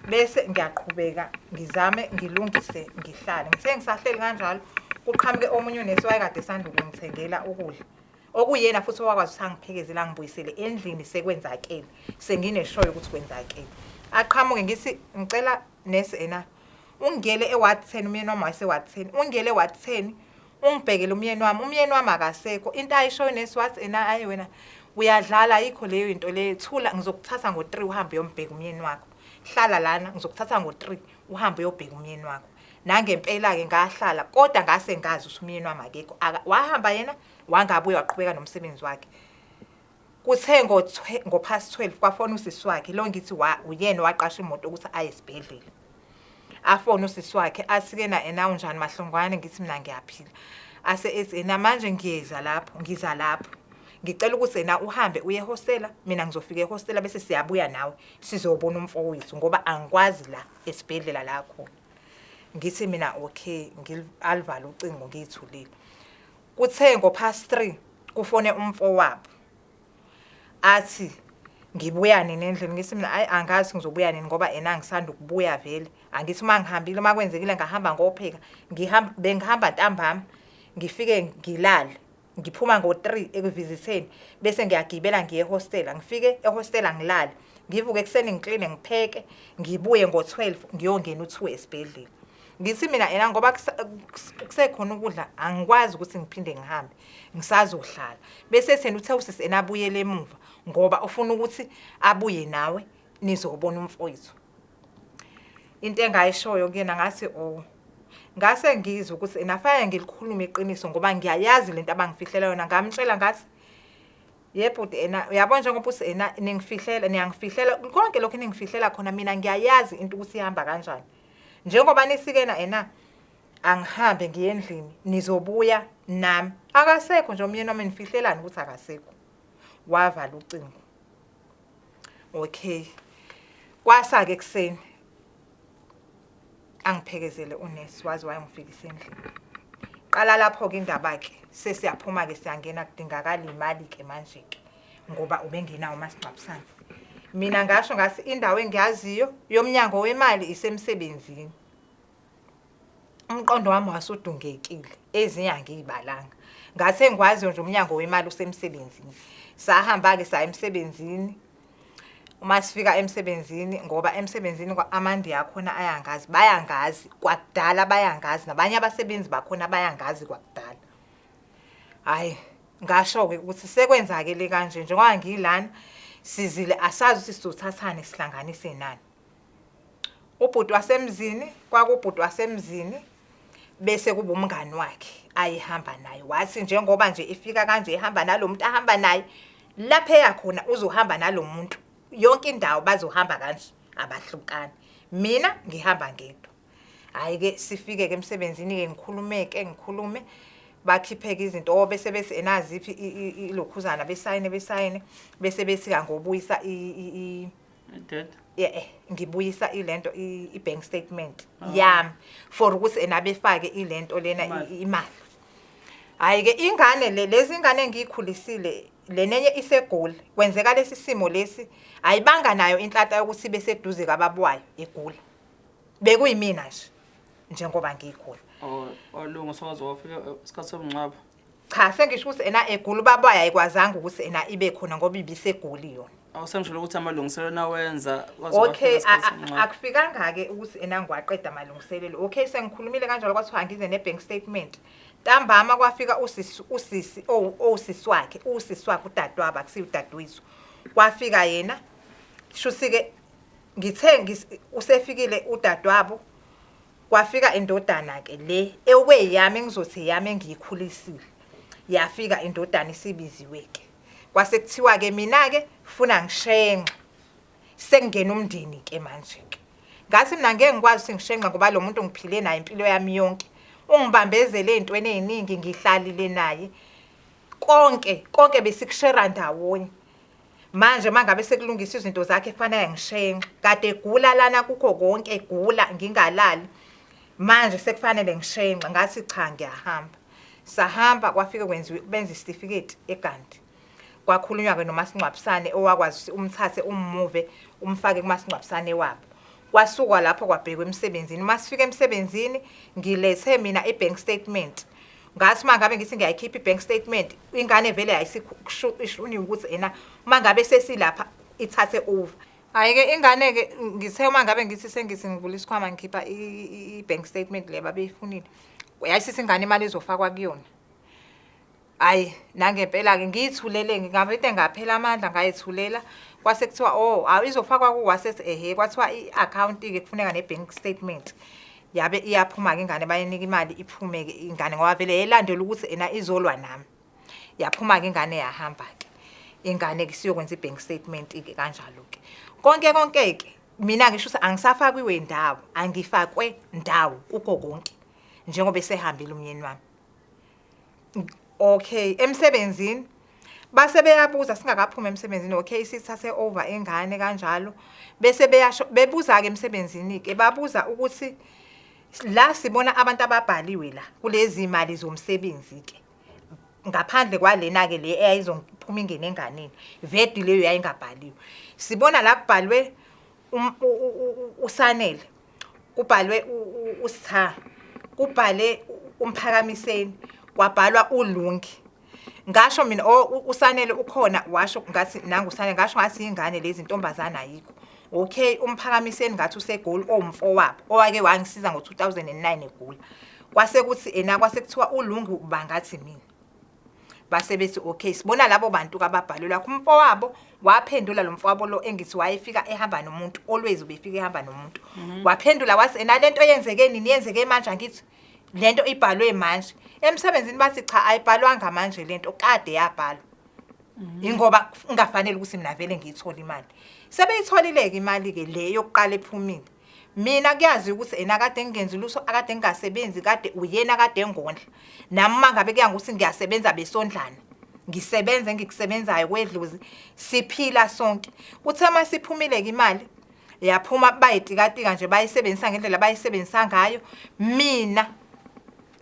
S2: Bese ngiyaqhubeka ngizame ngilungise ngihlale. Ngithe ngisahleli kanjalo kuqhamuke omunye unesi wayekade esanda ukungithengela ukudla. Okuyena futhi owakwazi ukuthi angiphekezele angibuyisele endlini sekwenzakele. Sengineshoyo ukuthi kwenzakele. Aqhamuke ngithi ngicela nesi ena ungiyele e-ward 10 umyeni wami wayese-ward 10 ungiyele e-ward 10 ungibhekele umyeni wami umyeni wami akasekho into ayishoyo nesi wathi ena ayi wena uyadlala ayikho leyo into leyo thula ngizokuthatha ngo-3 uhambe uyombheka umyeni wakho hlala lana ngizokuthatha ngo-3 uhambe uyobheka umyeni wakho nangempela-ke ngahlala kodwa ngase ngazi ukuthi umyeni wami akekho wahamba yena wangabuye waqhubeka nomsebenzi wakhe kuthe ngo-past 12 kwafona usisi wakhe lo ngithi uyena waqasha imoto ukuthi aye esibhedlela afone usisi wakhe athi-ke na ena unjani mahlongwane ngithi mina ngiyaphila ase ethi ena manje ngiyeza lapho ngiza lapho ngicela ukuthi ena uhambe uye ehostela mina ngizofika ehostela bese siyabuya nawe sizobona umfowethu ngoba angikwazi la esibhedlela la khona ngithi mina okay alivale ucingo ngiyithulile kuthe ngo-past 3 kufone umfowabo athi ngibuya nini endlini ngithi mina ayi angazi ngizobuya nini ngoba ena ngisanda ukubuya vele angithi uma ngihambile uma kwenzekile ngahamba ngopheka ngihamba bengihamba ntambama ngifike ngilale ngiphuma ngo-3 ekuvizitheni bese ngiyagibela ngiye ehostela ngifike ehostela ngilale ngivuke ekuseni ngikline ngipheke ngibuye ngo-12 ngiyongena u-2 esibhedlela ngithi mina ena ngoba kusekhona ukudla angikwazi ukuthi ngiphinde ngihambe ngisazohlala bese sena uthe usisi ena abuyele emuva ngoba ufuna ukuthi abuye nawe nizobona umfowethu into engayishoyo kuyena ngathi oh ngase ngizwe ukuthi ena fanele ngilikhulume iqiniso ngoba ngiyayazi lento abangifihlela yona ngamtshela ngathi yebhuti ena uyabona njengoba uthi ena ningifihlela niyangifihlela konke lokhu ningifihlela khona mina ngiyayazi into ukuthi ihamba kanjani njengoba nisikena ena angihambe ngiye endlini nizobuya nami akasekho nje umyeni wami nifihlelani ukuthi akasekho wavala ucingo okay kwasa ke ekuseni angiphekezele unesi waze wayangifikisa endlini qala lapho ke indaba ke sesiyaphuma ke siyangena kudingakala imali ke manje ke ngoba ubengenawo umasingcwabisane mina ngasho ngathi indawo engiyaziyo yomnyango wemali isemsebenzini umqondo wami wasudungekile ezinye angiyibalanga ngase ngikwazi nje umnyango wemali usemsebenzini sahamba-ke saya emsebenzini uma sifika emsebenzini ngoba emsebenzini amandiya akhona ayangazi bayangazi kwakudala bayangazi nabanye abasebenzi bakhona bayangazi kwakudala hhayi ngasho-ke ukuthi sekwenzakele kanje njengoba ngilana sizile asazi ukuthi sizothathani sihlanganise nani ubhuti wasemzini kwakubhuti wasemzini bese kuba umngani wakhe ayehamba naye wathi njengoba nje efika kanje ehamba nalo muntu ahamba naye lapho eya khona uzohamba nalo muntu yonke indawo bazohamba kanje abahlukani mina ngihamba ngedwa hhayi ke sifike ke emsebenzini ke ngikhulume-ke ngikhulume bakhipheke izinto oh bese bethi enaziphi ilokhuzana besayine besayine bese bethi ngobuyisa
S1: Dead.
S2: Yeah, eh, ngibuyisa ilento i-bank statement yami for ukuthi ena befake ilento lena imali. Hayi ke ingane le lezi ingane engiyikhulisile lenenye isegoli kwenzeka lesi simo lesi ayibanga nayo inhlanhla yokuthi ibe seduze kababa wayo egula. Bekuyimina nje njengoba ngikhona.
S1: Oh, olungu soze wafika isikhathi somngcwabo.
S2: Cha sengisho ukuthi ena egula ubaba wayo ayikwazanga ukuthi ena ibe khona ngoba ibisegoli yona.
S1: Awusengisholo ukuthi amalungiselelo nawenza waze
S2: Okay,
S1: wafika isikhathi somngcwabo.
S2: Akufikanga ke ukuthi ena ngiwaqeda amalungiselelo. Okay, sengikhulumile kanjalo kwathiwa angize ne-bank statement. Ntambama kwafika usisi usisi owusisi wakhe, usisi wakhe udadewabo akusiye udadewethu. Kwafika yena shuthi ke ngithe usefikile udadewabo kwafika indodana ke le eweyami engizothi eyami engiyikhulisile. Yafika indodana isibiziwe ke. Kwase kuthiwa ke mina ke funa ngishenxe. Sengena umndeni ke manje ke. Ngathi mina ngeke ngikwazi ukuthi ngishenxe ngoba lo muntu ngiphile naye impilo yami yonke. Ungibambezele ey'ntweni ey'ningi ngihlalile naye. Konke konke besikushera ndawonye. Manje mangabe sekulungiswa izinto zakhe kufanele ngishenxe. Kade egula lana kukho konke egula ngingalali. Manje sekufanele ngishenxe ngathi cha ngiyahamba. Sahamba kwafike kwenziwe benza isitifiketi eGandhi. Kwakhulunywa-ke nomasingcwabisane owakwazi ukuthi umthathe ummuve umfake kumasingcwabisane wabo. Kwasukwa lapho kwabhekwa emsebenzini. Uma sifika emsebenzini ngilethe mina i-bank statement. Ngathi uma ngabe ngithi ngiyayikhipha i-bank statement, ingane vele yayisishuniwe ukuthi ena uma ngabe sesilapha ithathe over. Hhayi-ke ingane-ke ngithe uma ngabe ngithi sengithi ngivula isikhwama ngikhipha i-bank statement le babeyifunile. Yayisithi ingane imali izofakwa kuyona. Hhayi nangempela-ke ngiyithulele ngavele ngaphela amandla ngayithulela. Kwase kuthiwa oh awu izofakwa ku-WhatsApp ehhe kwathiwa i-akhawunti-ke kufuneka ne-bank statement. Yabe iyaphuma-ke ingane bayinika imali iphume-ke ingane ngoba vele yayilandela ukuthi ena izolwa nami. Yaphuma-ke ingane yahamba-ke. Ingane-ke isiyokwenza i-bank statement-ke kanjalo-ke. Konke konke-ke mina ngisho ukuthi angisafakwiwe ndawo, angifakwe ndawo kukho konke njengoba esehambile umyeni wami. Okay, emsebenzini base beyabuza singakaphumi emsebenzini okay sithathe over ingane kanjalo bese beyasho bebuza-ke emsebenzini-ke babuza ukuthi la sibona abantu ababhaliwe la kulezi mali zomsebenzi-ke ngaphandle kwalena-ke le eyayizophuma ingene enganeni vedi leyo yayingabhaliwe sibona la kubhalwe uSanele kubhalwe uSitha kubhale uMphakamiseni kwabhalwa uLungi ngasho mina oh uSanele ukhona washo ngathi nangu uSanele ngasho ngathi ingane lezi ntombazana ayikho okay uMphakamiseni ngathi useGoli owumfowabo owake wangisiza ngo-2009 egula kwase kuthi ena kwase kuthiwa uLungi uba ngathi mina base bethi okay sibona labo bantu kababhalelwa kumfowabo waphendula lo mfowabo lo engithi wayefika ehamba nomuntu always ubefika ehamba nomuntu waphendula wathi ena lento yenzeke nini yenzeke manje angithi lento ibhalwe manje emsebenzini bathi cha ayibhalwanga manje lento kade yabhalwa ingoba kungafanele ukuthi mina vele ngiyithole imali sebeyitholile-ke imali-ke le yokuqala ephumile mina kuyazi ukuthi ena kade ngingenzi lutho akade ngingasebenzi kade uyena kade engondla nami uma ngabe kuya ngokuthi ngiyasebenza besondlana ngisebenze engikusebenzayo kwedlozi siphila sonke kuthe uma siphumile-ke imali yaphuma bayitikatika nje bayisebenzisa ngendlela bayisebenzisa ngayo mina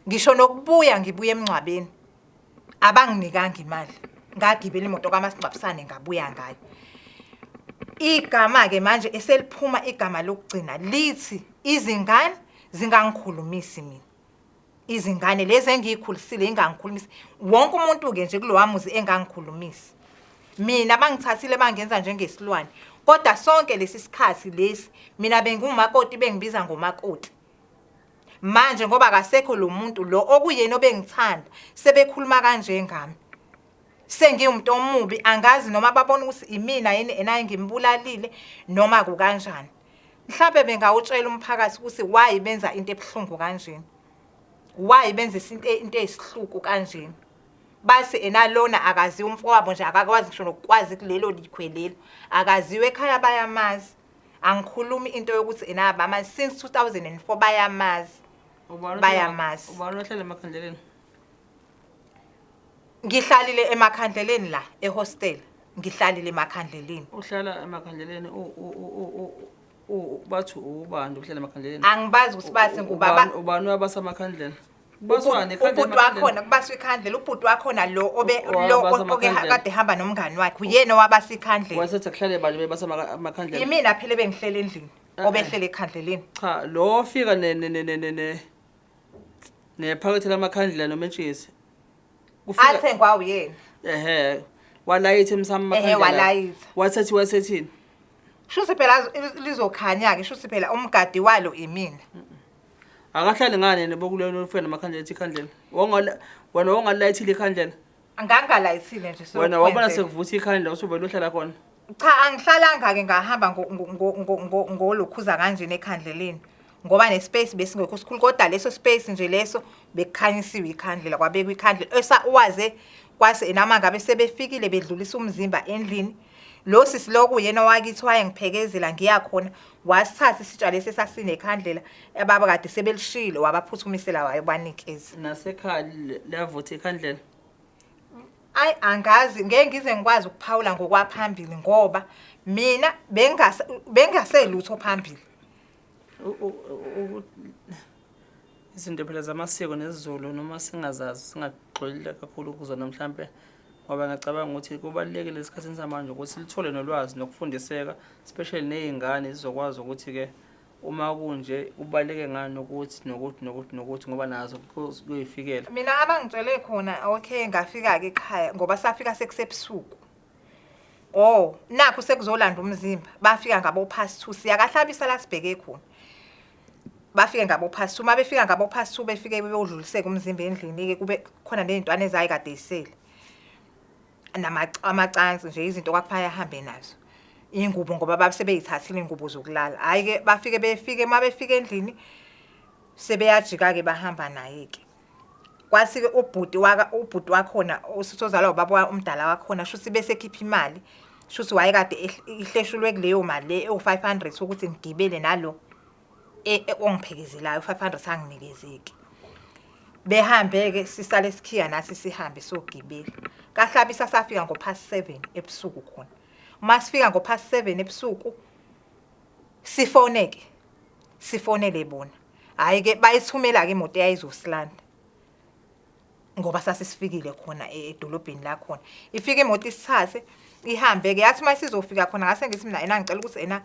S2: ngisho nokubuya ngibuya emngcwabeni abanginikanga imali ngagibela imoto kamasingcwabisane ngabuya ngayo igama-ke manje eseliphuma igama lokugcina lithi izingane zingangikhulumisi mina izingane lezi engiyikhulisile ingangikhulumisi wonke umuntu-ke nje kulowa muzi engangikhulumisi mina bangithathile bangenza njengesilwane kodwa sonke lesi sikhathi lesi mina bengiwumakoti bengibiza ngomakoti manje ngoba akasekho lo muntu lo okuyena obengithanda sebekhuluma kanje ngami sengiwumuntu omubi angazi noma babona ukuthi imina yini enaye ngimbulalile noma kukanjani mhlawumbe bengawutshela umphakathi ukuthi why benza into ebuhlungu kanjena why benza into eyisihluku kanjena bathi enalona akaziwa umfowabo nje akakwazi ngisho nokukwazi kulelo likhwe lelo akaziwe ekhaya bayamazi angikhulumi into yokuthi ena bamazi since 2004 bayamazi bayamazi
S1: ubani ohlala emakhandleleni
S2: ngihlalile emakhandleleni la ehostel ngihlalile emakhandleleni
S1: uhlala emakhandleleni bathi ubani uhlala emakhandleleni
S2: angibazi ukuthi bathi ngubaba
S1: ubani wabasa amakhandlela
S2: Kubaswane ubhuti wakhona kubaswa ikhandlela ubhuti wakhona lo obe lo oke kade ehamba nomngani wakhe uyena owabasa ikhandlela
S1: wasethi akuhlale bani bebasa amakhandlela
S2: yimina phela bengihlele endlini obehlele ekhandleleni
S1: cha lo ofika ne ne ne ne ne nephakethe lamakhandlela nomentshisi
S2: kufika athengwa uyena
S1: ehe walayitha emsamo
S2: ehe walayitha
S1: wasethi wasethini
S2: shuthi phela lizokhanya-ke shuthi phela umgadi walo imina
S1: akahlali ngani yena bokulona ufika namakhandlela ethi ikhandlela wena wongalayithile ikhandlela
S2: ngangalayithile nje
S1: wena wabona sekuvutha ikhandlela usuvele uhlala khona
S2: cha angihlalanga-ke ngahamba ngolokhuza kanjena ekhandleleni ngoba nespace besingekho sikhulu kodwa leso space nje leso bekukhanyisiwe ikhandlela kwabekwa ikhandlela esa waze kwase noma ngabe sebefikile bedlulisa umzimba endlini lo sisi lo kuyena owakithi wayengiphekezela ngiya khona wasithatha isitsha lesi esasinekhandlela ababa kade sebelishilo wabaphuthumisela wayobanikeza
S1: nasekhaya liyavutha ikhandlela
S2: Ayi angazi ngeke ngize ngikwazi ukuphawula ngokwaphambili ngoba mina bengaselutho phambili.
S1: Izinto phela zamasiko nesiZulu noma singazazi singagxilile kakhulu kuzona mhlampe ngoba ngiyacabanga ukuthi kubalulekile esikhathini samanje ukuthi lithole nolwazi nokufundiseka especially ney'ngane zizokwazi ukuthi-ke uma kunje kubaluleke ngani ukuthi nokuthi nokuthi nokuthi ngoba nazo kuyifikela.
S2: Mina abangitshele khona okay ngafika-ke ekhaya ngoba safika sekusebusuku. Oh, nakhu sekuzolanda umzimba. Bafika ngabo past 2 siyakahlabisa la sibheke khona. Bafike ngabo past 2, uma befika ngabo past 2 befike beyodluliseka umzimba endlini ke kube khona nezintwana ezayi kade isele. Amacansi nje izinto kwakufanele ahambe nazo. Ingubo ngoba babesebeyithathile ingubo zokulala. Hayi ke bafike befike uma befika endlini sebeyajika ke bahamba naye ke. Kwathi-ke ubhuti waka ubhuti wakhona usizozalwa ubaba umdala wakhona shuthi bese ekhipha imali shuthi wayekade ihleshulwe kuleyo mali le ewu-500 ukuthi ngigibele nalo ongiphekezelayo u-500 anginikezeki. Behambe-ke sisale sikhiya nathi sihambe siyogibela. Kahlabisa safika ngo-past 7 ebusuku khona. Uma sifika ngo-past 7 ebusuku sifoneke sifonele bona. Hhayi-ke bayithumela-ke imoto eyayizosilanda ngoba sasesifikile khona edolobheni lakhona. Ifike imoto isithathe ihambe-ke yathi uma isizofika khona ngase ngithi mina ena ngicela ukuthi ena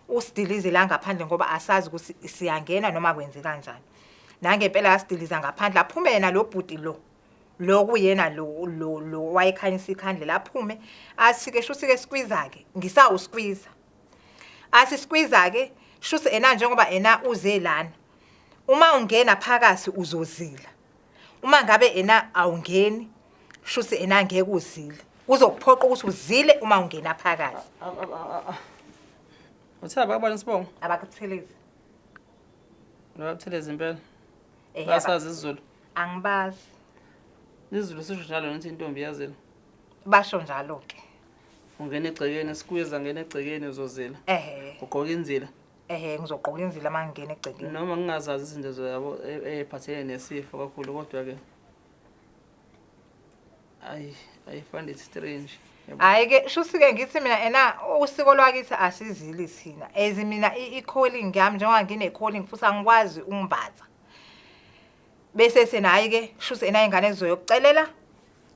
S2: usidilize la ngaphandle ngoba asazi ukuthi siyangena noma kwenze kanjani. Nangempela yasidiliza ngaphandle aphume yena lo bhuti lo. Lo kuyena lo lo lo wayekhanyisa ikhandlela aphume athi-ke shuthi-ke skwiza-ke ngisawuskwiza. Athi skwiza-ke shuthi ena njengoba ena uze lana uma ungena phakathi uzozila. Uma ngabe ena awungeni shuthi ena ngeke uzile. Kuzokuphoqa ukuthi uzile uma ungena phakathi.
S1: Uthe abakubani isibongo?
S2: Abakuthelezi.
S1: Abakuthelezi impela. Basazi isiZulu.
S2: Angibazi.
S1: IsiZulu sisho njalo nithi intombi iyazila.
S2: Basho njalo ke.
S1: Ungena egcekeni sikwiza ngena egcekeni uzozila.
S2: Ehhe.
S1: Ugqoka inzila.
S2: Ehhe ngizogqoka inzila uma ngingena egcekeni.
S1: Noma ngingazazi izinto zabo ey'phathelene nesifo kakhulu kodwa ke ayi I find it strange.
S2: Yabo. Hhayi ke shuthi-ke ngithi mina ena usiko lwakithi asizili thina as mina i-calling yami njengoba ngine-calling futhi angikwazi ukumbatha. Bese sena hhayi-ke shuthi ena ingane zizoyokucelela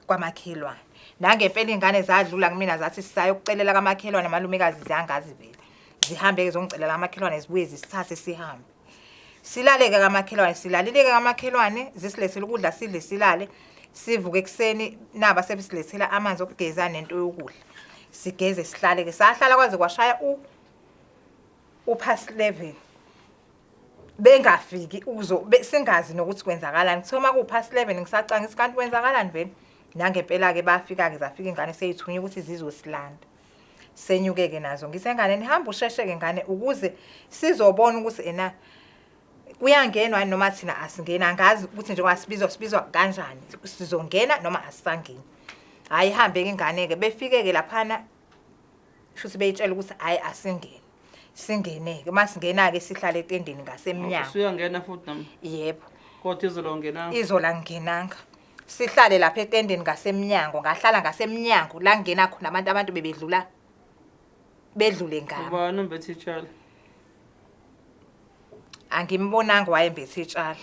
S2: kwamakhelwane. Nangempela iy'ngane zadlula kumina zathi sisayokucelela kamakhelwane malumekazi ziyangazi vele. Zihambe-ke ziyongicelela kamakhelwane zibuye zisithathe sihambe. Silale-ke kamakhelwane, silalile-ke kamakhelwane zisilethele ukudla sidle silale. Sivuke ekuseni naba sebesilethela amanzi okugeza nento yokudla. Sigeze sihlale-ke sahlala kwaze kwashaya u-past 11. Bengafiki ukuzo singazi nokuthi kwenzakalani. Kuthiwa uma kuwu-past 11 ngisacanga ngithi kanti kwenzakalani vele. Nangempela-ke bafika-ke zafika iy'ngane sey'thunywe ukuthi zizosilanda. Senyuke-ke nazo ngithi enganeni hamba usheshe-ke ngane ukuze sizobona ukuthi ena kuyangenwa yini noma thina asingeni. Angazi ukuthi njengoba sibizwa sibizwa kanjani sizongena noma asisangeni. Hhayi ihambe-ke ingane-ke befike-ke laphana shuthi beyitshela ukuthi hhayi asingeni. Singene-ke uma singena-ke sihlale etendeni ngasemnyango.
S1: Usuyangena futhi nami.
S2: Yebo.
S1: Kodwa izolo ungenanga.
S2: Izolo angingenanga. Sihlale lapha etendeni ngasemnyango, ngahlala ngasemnyango la kungena khona abantu abantu bebedlula bedlule ngami.
S1: Ubani ombethe itshali?
S2: Angimbonanga wayembethe itshali.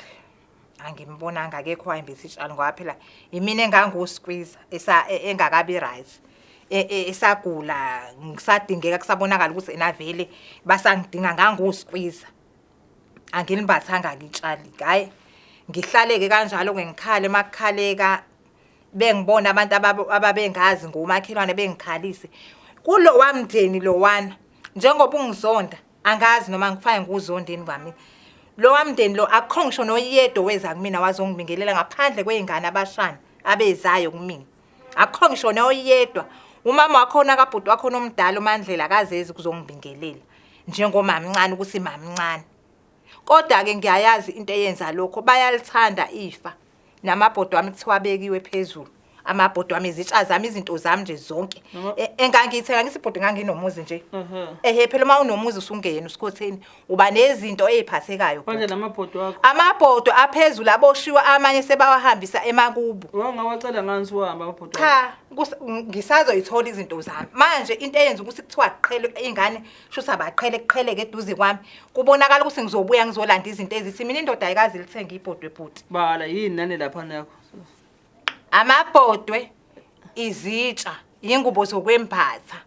S2: Angimbonanga akekho wayembethe itshali ngoba phela imina enganguskwiza esa engakabi right. Esagula ngisadingeka kusabonakala ukuthi ena vele basangidinga nganguskwiza. Angilimbathanga itshali. Hhayi ngihlaleke kanjalo ke ngikhale makukhaleka bengibona abantu ababengazi ngomakhelwane bengikhalise. Kulowa mndeni lowana njengoba ungizonda angazi noma ngifake ngikuzondeni kwami. Lowa mndeni lo akukho ngisho noyedwa oweza kumina wazongibingelela ngaphandle kwey'ngane abashana abezayo kumina. Akukho ngisho noyedwa. Umama wakhona kabhuti wakhona omdala uMandlela akazezi kuzongibingelela njengomamncane ukuthi mamncane. Kodwa-ke ngiyayazi into eyenza lokho bayalithanda ifa namabhodo ami kuthiwa abekiwe phezulu. Amabhodo ami, izitsha zami, izinto zami nje zonke. Engangiyithenga ngithi ibhodo nganginomuzi nje. Ehe, phela uma unomuzi usungena usikhotheni uba nezinto eziphathekayo.
S1: Manje namabhodo akho.
S2: Amabhodo aphezulu aboshiwe amanye sebawahambisa emakubo.
S1: Wawungawacela ngani usuhamba amabhodo?
S2: Cha, ngisazoyithola izinto zami. Manje into eyenza ukuthi kuthiwa kuqhele ingane, shuthi abaqhele kuqheleke eduze kwami. Kubonakala ukuthi ngizobuya ngizolanda izinto ezithi mina indoda ayikaze ilithenge ibhodwe bhuti.
S1: Bala yini nane lapha nakho?
S2: Amabhodwe, izitsha, ingubo zokwembatha.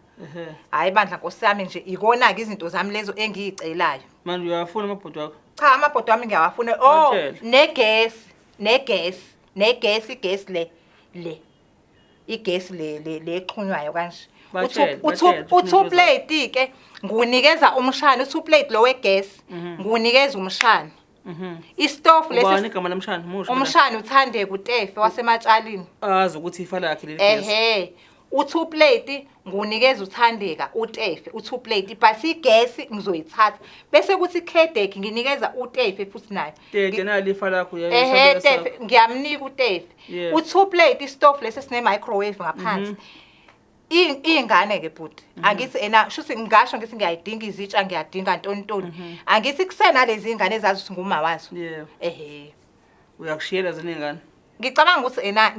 S2: Hayi bandla nkosi yami nje ikona-ke izinto zami lezo engiyicelayo.
S1: Manje uyawafuna amabhodwe akho?
S2: Cha, amabhodwe ami ngiyawafuna. Oh,
S1: Batshele.
S2: negesi, negesi, negesi, igesi le le. Igesi le le le exhunywayo kanje.
S1: Batshele, batshele ukuthi
S2: U2
S1: into zakho.
S2: plate ke ngunikeza umshana, u2 plate lo wegesi ngunikeza umshana. Istofu lesi
S1: Ubani igama lamshana? Musho.
S2: Umshana uThandeka uTefe wasematshalini.
S1: Azi ukuthi ifa lakhe leli gesi.
S2: Ehhe. U2 plate ngunikeza uThandeka uTefe, u2 plate but igesi ngizoyithatha. Bese kuthi ikhedek nginikeza uTefe futhi naye.
S1: Tete nali ifa lakho
S2: Ehhe, Tefe ngiyamnika uTefe. U2 plate istofu lesi sine microwave ngaphansi. Iy'ngane ke bhuti, angithi ena shuthi ngingasho ngithi ngiyayidinga izitsha, ngiyadinga ntoni ntoni. Angithi kusena lezi ingane ezazi ukuthi nguma wazo.
S1: Yebo.
S2: Ehhe.
S1: Uyakushiyela zona iy'ngane?
S2: Ngicabanga ukuthi ena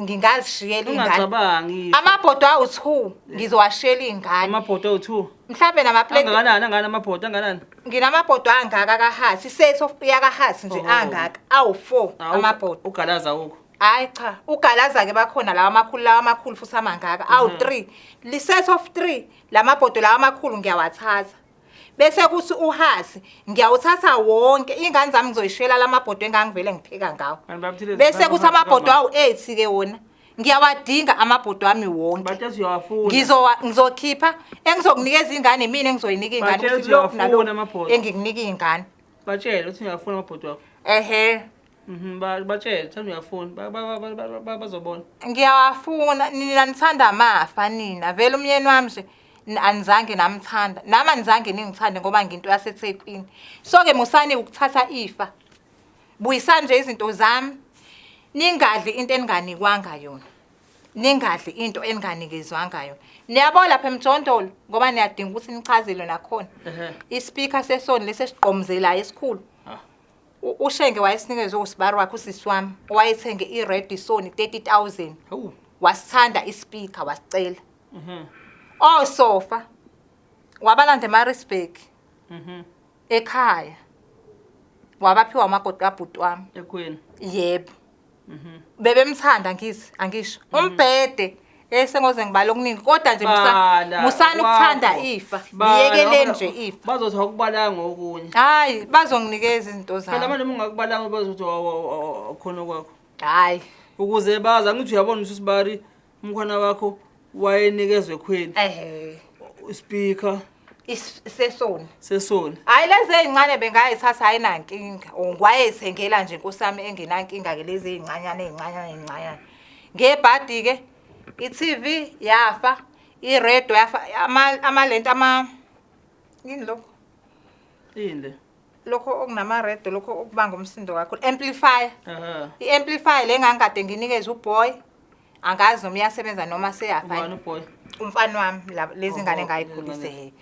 S2: ngingazishiyela iy'ngane.
S1: Ungacabangi.
S2: Amabhodo awu-2 ngizowashiyela iy'ngane.
S1: Amabhodo awu-2.
S2: Mhlawumbe namaplate.
S1: Angakanani, angakanani amabhodo angakanani?
S2: Nginamabhodo angaka kaHasi, iset of yakaHasi nje angaka awu-4 amabhodo.
S1: Ugalaza awukho.
S2: Hayi cha, ugalaza ke bakhona lawa amakhulu, lawa amakhulu futhi amangaka awu-3. Li set of 3 lamabhodo lawa amakhulu ngiyawathatha. Bese kuthi uHasi ngiyawuthatha wonke, ingane zami ngizoyishela lamabhodo engangivele ngipheka ngawo.
S1: Kanti babuthile
S2: Bese
S1: zifana
S2: kuthi
S1: noHasi
S2: amabhodo
S1: kama.
S2: awu-8 ke wona. Ngiyawadinga amabhodo ami wonke.
S1: Bathe uyawafuna.
S2: Ngizokhipha engizokunikeza ingane, mina engizoyinika ingane
S1: Batshele
S2: ukuthi lokhu
S1: ukuthi
S2: nalokhu
S1: uyawafuna amabhodo.
S2: engikunika ingane.
S1: Batshele ukuthi uyawafuna amabhodo wakho.
S2: Ehhe.
S1: Batshele ukuthi uyawafuna. Bazobona.
S2: Ngiyawafuna, nina nithanda amafa nina. Vele umyeni wami nje anizange namthanda. Nami anizange ningithande ngoba nginto yaseThekwini. So ke musani ukuthatha ifa. Buyisani nje izinto zami. Ningadli into eninganikwanga yona. Ningadli into eninganikezwanga yona. Niyabo lapha emjondolo ngoba niyadinga ukuthi nichazelwe nakhona. Ispeaker sesoni lesi esiqomzelayo esikhulu. UShenge wayesinikeze usibari wakhe usisi wami owayethenge iRed Sony 30,000.
S1: Hawu.
S2: Wasithanda ispeaker wasicela. Osofa wabalanda eMaritzburg. Ekhaya. Wabaphiwa umakoti kabhuti wami.
S1: Ekhweni.
S2: Yebo. Bebemthanda ngithi angisho. Umbhede esengoze ngibala okuningi kodwa nje
S1: Bala,
S2: musani ukuthanda
S1: kwakho.
S2: ifa.
S1: Bala,
S2: Niyekeleni
S1: ngoba
S2: nje ifa.
S1: Bazothi awukubalanga okunye.
S2: Hayi, bazonginikeza izinto
S1: Phela
S2: zami.
S1: manje uma ungakubalanga bazothi awukhona kwakho.
S2: Hayi.
S1: Ukuze bazi angithi uyabona ukuthi usibari umkhwana wakho wayenikezwe ekhweni.
S2: Ehhe.
S1: Speaker
S2: Sesoni.
S1: Sesoni.
S2: Hayi lezi ezincane bengayithatha ayinankinga. Ngwayethengela nje inkosi yami engenankinga ke lezi ezincanyana ezincanyana ezincanyana. Ngebhadi ke i-TV yafa, i-radio yafa, amalento ama yini lokho?
S1: Yini le?
S2: Lokho okunama radio lokho okubanga umsindo kakhulu. Amplifier. I-amplifier le ngangikade nginikeze uboy. Angazi noma iyasebenza noma seyafa.
S1: Ubani uboy?
S2: Umfana wami lezi ngane
S1: Oho,
S2: engayikhulise
S1: lezi ngane.
S2: he.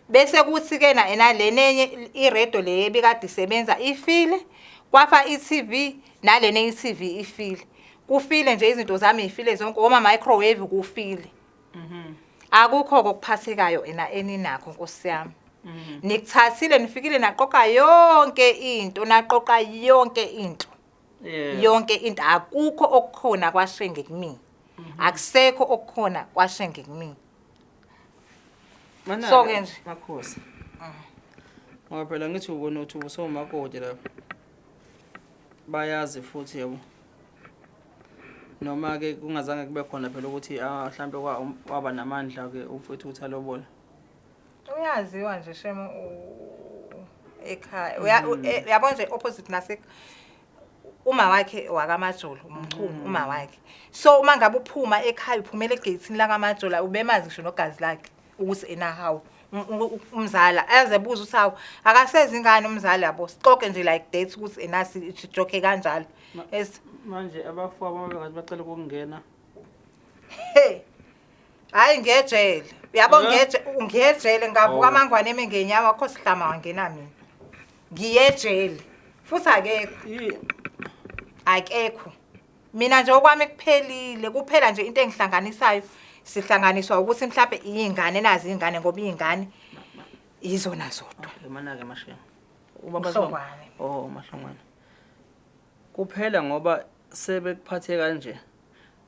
S2: Bese kuthi ke na ena lenenye i-radio le ebikade isebenza ifile, kwafa i-TV nalene i-TV ifile. Kufile nje izinto zami ifile zonke, oma microwave kufile. Akukho kokuphathekayo ena eninakho Nkosi yami. Nikuthathile nifikile naqoqa yonke into, naqoqa yonke into. Yonke into akukho okukhona kwaShenge kumina. Akusekho okukhona kwaShenge kumina.
S1: Mana
S2: So ke nje.
S1: Makhosi. Ngoba phela ngithi ubona ukuthi ubusomakoti lapha. Bayazi futhi yabo. Noma ke kungazange kube khona phela ukuthi mhlambe waba namandla ke umfowethu ukuthi alobole.
S2: Uyaziwa nje shame ekhaya. Uyabona nje opposite nase uma wakhe wakaMajola, umchunu uma wakhe. So uma ngabe uphuma ekhaya uphumela egeyithini lakaMajola ubemazi ngisho nogazi lakhe ukuthi enahawu. umzala aze buza ukuthi hawu akasezi ingane umzali yabo, sixoxe nje like that ukuthi ena sijoke kanjalo.
S1: Manje abafowabo uma bengathi bacela ukungena?
S2: Hey, hayi ngejele uyabo, ngejele ngavuka amangwane eme ngenyawo, akho sihlama wangena mina ngiyejele futhi akekho. Akekho. Mina nje okwami kuphelile, kuphela nje into engihlanganisayo, sihlanganiswa ukuthi mhlawumbe iy'ngane, nazi iy'ngane, ngoba iy'ngane yizona zodwa.
S1: Okay, mana-ke Mashenge. Ubaba
S2: Uhlongwane.
S1: Oh, Mahlongwane. Kuphela ngoba sebekuphathe kanje.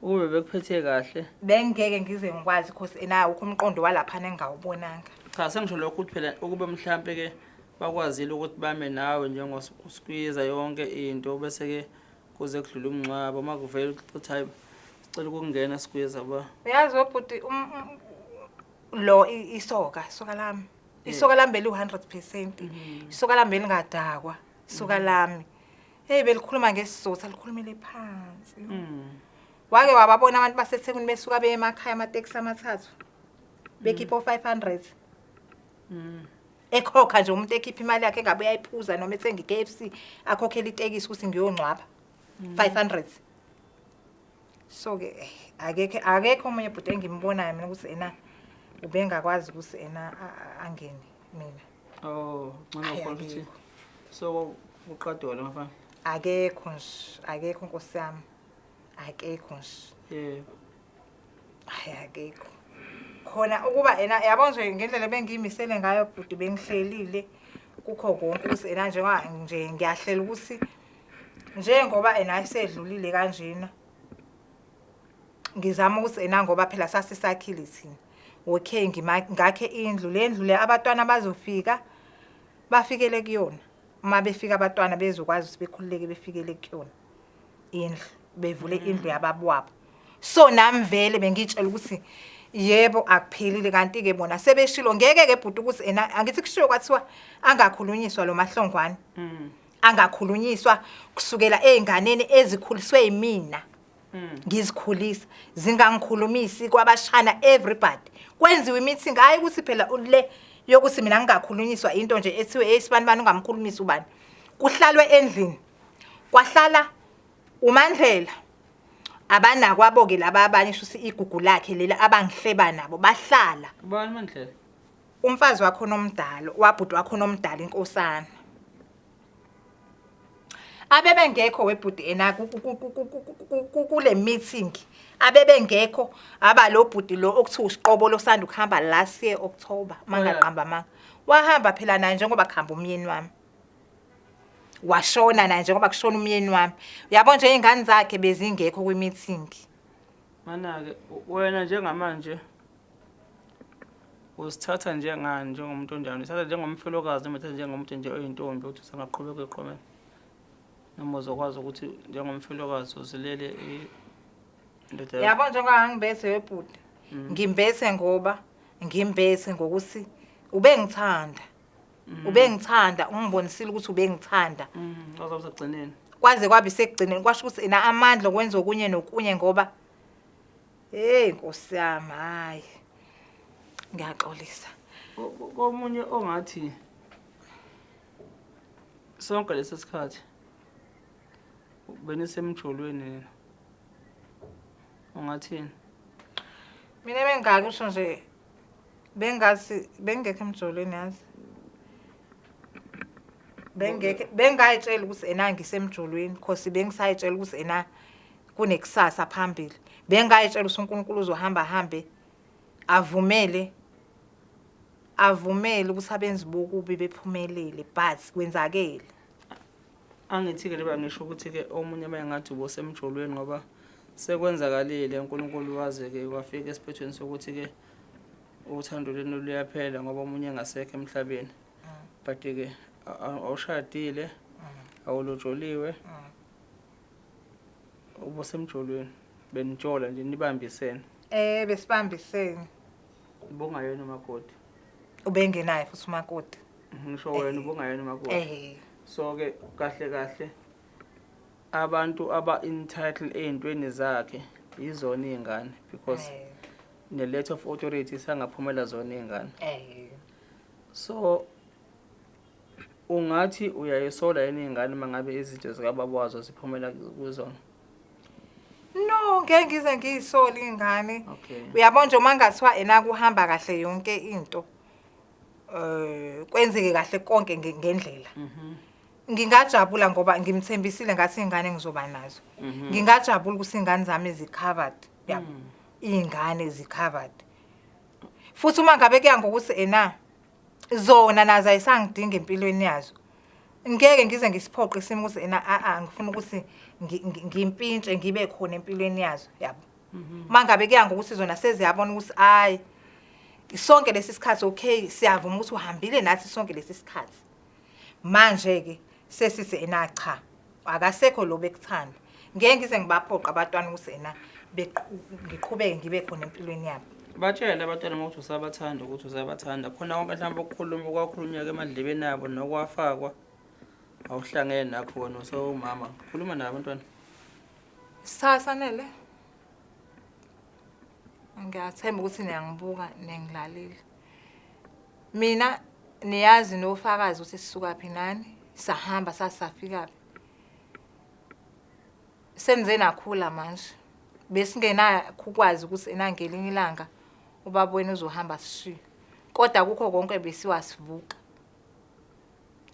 S1: Ukube bekuphethe kahle.
S2: Bengeke ngize ngikwazi cause enawo umqondo walaphana engingawubonanga.
S1: Cha, sengisho lokho ukuthi phela ukube mhlampe ke bakwazile ukuthi bame nawe njengosqueeze yonke into, bese ke kuze kudlule umngcwabo, uma kuvela ukuthi hayi, sicela ukungena squeeze ba.
S2: Uyazi webhuti, lo isoka, isoka lami. Isoka lami beli 100%. Isoka lami belingadakwa. Isoka lami. Hey, belikhuluma ngesizotha, likhulumele phansi. Wake wababona abantu baseThekwini besuka beye emakhaya, amateksi amathathu, bekhipha o-500. Ekhokha nje umuntu, ekhipha imali yakhe engabe uyayiphuza noma ethenga i-KFC, akhokhele itekisi ukuthi ngiyongcwaba. 500. So ke akekho, akekho omunye bhuti engimbonayo mina ukuthi ena ubengakwazi ukuthi ena angene mina.
S1: Oh, ngcono
S2: Hhayi,
S1: khona ukuthi
S2: akekho.
S1: So kuqadwa lo mfana.
S2: Akekho nje, akekho nkosi yami. Akekho nje. Hayi, akekho. Khona ukuba ena yabo nje ngendlela ebengiyimisele ngayo bhuti, bengihlelile kukho konke ukuthi ena njengoba nje ngiyahlela ukuthi njengoba ena esedlulile kanjena, ngizama ukuthi ena ngoba phela sasisakhile thina. Okay, ngakhe indlu, le ndlu le abatwana bazofika bafikele kuyona. Uma befika abatwana bezokwazi ukuthi bekhululeke befikele kuyona indlu, bevule indlu yababa wabo. So nami vele bengitshela ukuthi yebo, akuphelile, kanti-ke bona sebeshilo ngeke-ke bhuti ukuthi ena angithi kushiwo kwathiwa angakhulunyiswa lo Mahlongwane, angakhulunyiswa kusukela ey'nganeni ezikhuliswe yimina, ngizikhulisa, zingangikhulumisi kwabashana, everybody kwenziwe i-meeting. Hayi ukuthi phela le yokuthi mina ngingakhulunyiswa into nje ethiwe hey, sibani bani ungamkhulumisi ubani. Kuhlalwe endlini, kwahlala uMandlela, abanakwabo-ke laba abanye, shuthi igugu lakhe leli abangihleba nabo, bahlala.
S1: Ubani Mandlela?
S2: Umfazi wakho nomdala, wabhuti wakho nomdala, inkosana. Abebengekho webhuti ena kule meeting, abebengekho aba lo bhuti lo okuthiwa uSiqobo losanda ukuhamba last year October, mangaqamba manga. Wahamba phela naye njengoba kuhamba umyeni wami, washona naye njengoba kushona umyeni wami. Uyabo nje iy'ngane zakhe bezingekho kwi-meeting.
S1: Mana-ke wena njengamanje uzithatha njengani, njengomuntu onjani? Uzithatha njengomfelokazi noma uthatha njengomuntu nje oyintombi ukuthi usangaqhubeka eqomeni, noma uzokwazi ukuthi njengomfelokazi uzilele indoda yakho?
S2: Yabo njengoba ngangibethe webhuti, ngimbethe ngoba ngimbethe ngokuthi ubengithanda, ubengithanda, ungibonisile ukuthi ubengithanda.
S1: Kwaze kwaba sekugcineni.
S2: Kwaze kwabe sekugcineni, kwasho ukuthi ena amandla okwenza okunye nokunye, ngoba hey nkosi yami, hayi, ngiyaxolisa.
S1: Komunye ongathi sonke lesi sikhathi benisemjolweni nina, ungathini?
S2: Mina bengingakusho nje, bengathi bengekho emjolweni, yazi bengekho, bengayitshela ukuthi ena ngisemjolweni, cause bengisayitshela ukuthi ena kunekusasa phambili. Bengayitshela ukuthi uNkulunkulu uzohamba hambe avumele, avumele ukuthi abenzi bokubi bephumelele, but kwenzakele.
S1: Angithi-ke leba ngisho ukuthi-ke omunye uma engathi ubosemjolweni ngoba sekwenzakalile, uNkulunkulu waze-ke wafika esiphethweni sokuthi-ke uthando lwenu luyaphela ngoba omunye engasekho emhlabeni, but-ke awushadile, awulotsholiwe, ubosemjolweni, benijola nje nibambisene.
S2: Besibambisene.
S1: Ubungayena umakoti?
S2: Ubengenaye futhi umakoti.
S1: Ngisho wena ubungayena umakoti?
S2: Eh.
S1: So-ke kahle kahle abantu aba-entitled ey'ntweni zakhe yizona iy'ngane, because ne-letter of authority isangaphumela zona iy'ngane. So ungathi uyayisola yini ingane uma ngabe izinto zikababa wazo ziphumela kuzona?
S2: No, ngeke ngize ngiyisole ingane.
S1: Okay.
S2: Uyabona nje uma ngathiwa ena kuhamba kahle yonke into. Kwenzeke kahle konke ngendlela. Ngingajabula ngoba ngimthembisile ngathi ingane ngizoba nazo. Ngingajabula ukuthi ingane zami zi-covered. Yabo. Iy'ngane zi-covered. Futhi uma ngabe kuya ngokuthi ena zona nazo ayisangidingi empilweni yazo. Ngeke ngize ngisiphoqe isimo ukuthi ena a a ngifuna ukuthi ngimpintshe ngibe khona empilweni yazo, yabo. Uma ngabe kuya ngokuthi zona seziyabona ukuthi hayi sonke lesi sikhathi okay siyavuma ukuthi uhambile nathi sonke lesi sikhathi. Manje ke sesithi ena cha akasekho lo bekuthanda. Ngeke ngize ngibaphoqe abatwana ukuthi ena ngiqhubeke ngibe khona empilweni yabo.
S1: Batshele abatwana ukuthi usabathanda ukuthi usabathanda. Khona konke mhlawumbe ukukhuluma okwakhulunywa emadlebeni abo nokwafakwa awuhlangene nakho wena usewumama. Khuluma nabo abantwana.
S2: Sasanele. Ngiyathemba ukuthi niyangibuka ningilalele. Mina niyazi nofakazi ukuthi sisuka phi nani, sahamba sasafika phi. Senize nakhula manje. Besingenakho ukwazi ukuthi ena ngelinye ilanga ubaba wenu uzohamba sishiye. Kodwa kukho konke besiwasivuka.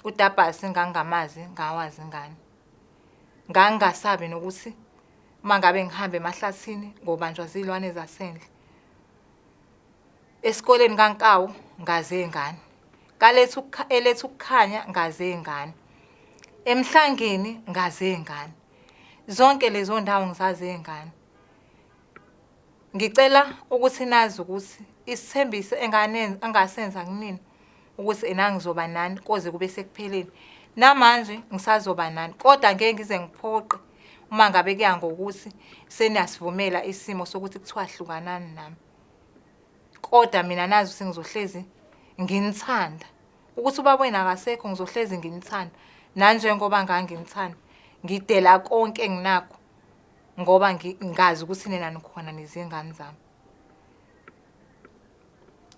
S2: Udabhasi ngangamazi ngawazi ingane. Ngangingasabi nokuthi uma ngabe ngihamba emahlathini ngobanjwa zilwane zasendle. Esikoleni kaNkawu ngaze ingane. Kalethu elethu ukukhanya ngaze ingane. Emhlangeni ngaze ingane. Zonke lezo ndawo ngizazi ingane. Ngicela ukuthi nazi ukuthi isithembiso engasenza kunina ukuthi ena ngizoba nani koze kube sekupheleni. Namanje ngisazoba nani kodwa ngeke ngize ngiphoqe uma ngabe kuya ngokuthi seniyasivumela isimo sokuthi kuthiwa hlukanani nami. Kodwa mina nazi ukuthi ngizohlezi nginithanda. Ukuthi ubaba wenu akasekho ngizohlezi nginithanda. Nanjengoba nganginithanda ngidela konke enginakho ngoba ngazi ukuthi nina nikhona nezingane zami.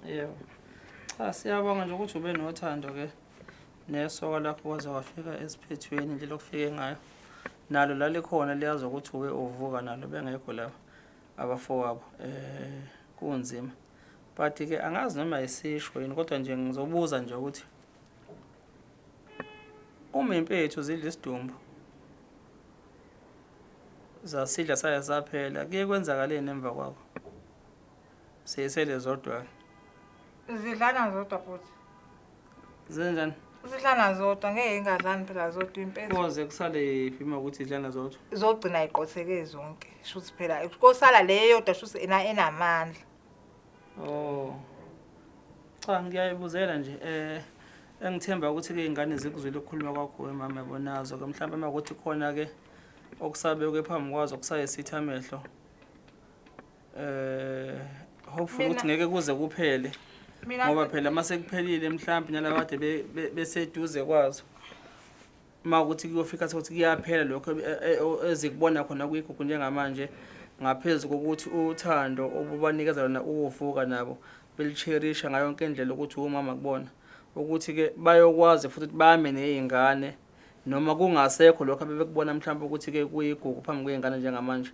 S1: Yebo. Cha siyabonga nje ukuthi ube nothando ke nesoka lakho waze wafika esiphethweni indlela okufike ngayo. Nalo lalikhona liyazi ukuthi uke uvuka nalo bengekho laba abafowabo. Kunzima. But ke angazi noma isisho yini kodwa nje ngizobuza nje ukuthi uma impethu zidla isidumbu zasidla saya saphela kuye kwenzakaleni emva kwakho? Seyisele zodwa.
S2: Zidlana zodwa futhi.
S1: Zenjani?
S2: Zidlana zodwa ngeke ingadlani phela zodwa impethu.
S1: Koze kusale yiphi uma ukuthi idlana zodwa?
S2: Zogcina iqotheke zonke. Shuthi phela kosala le yodwa shuthi ena enamandla.
S1: Oh. Cha ngiyayibuzela nje engithemba ukuthi ke ingane zikuzwile ukukhuluma kwakho wemama yabo nazo ke mhlawumbe uma kuthi khona ke okusabekwe phambi kwazo kusayesitha amehlo. Hopefully ukuthi ngeke kuze kuphele. Ngoba phela mase kuphelile mhlawumbe nalabo kade beseduze kwazo. Uma ukuthi kuyofika ukuthi kuyaphela lokho ezikubona khona kuyigugu njengamanje ngaphezulu kokuthi uthando obubanikeza lona ukuvuka nabo belicherisha ngayo yonke indlela ukuthi umama kubona ukuthi ke bayokwazi futhi ukuthi bame nezingane noma kungasekho lokho abebekubona mhlawumbe ukuthi ke kuyigugu phambi kwezingane njengamanje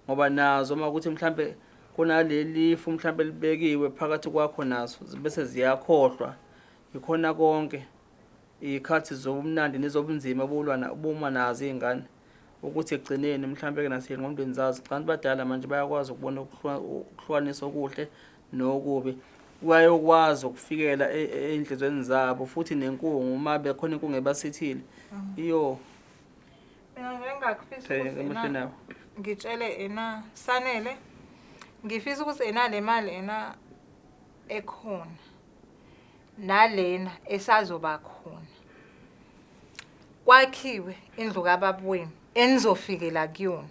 S1: ngoba nazo uma ukuthi mhlawumbe kunaleli lifu mhlawumbe libekiwe phakathi kwakho nazo bese ziyakhohlwa ikhona konke ikhathi zobumnandi nezobunzima obulwana obuma nazo izingane ukuthi ekugcineni mhlawumbe ke nasengqondweni zazo kanti badala manje bayakwazi ukubona ukuhlukanisa okuhle nokubi bayokwazi ukufikela ey'nhlizweni zabo futhi nenkungu uma bekhona inkungu ebasithile iyo
S2: Mina nje engakufisa ukuthi
S1: emehlweni abo
S2: ngitshele ena Sanele ngifisa ukuthi ena le mali ena ekhona nalena esazoba khona kwakhiwe indlu kababa wenu enizofikela kuyona.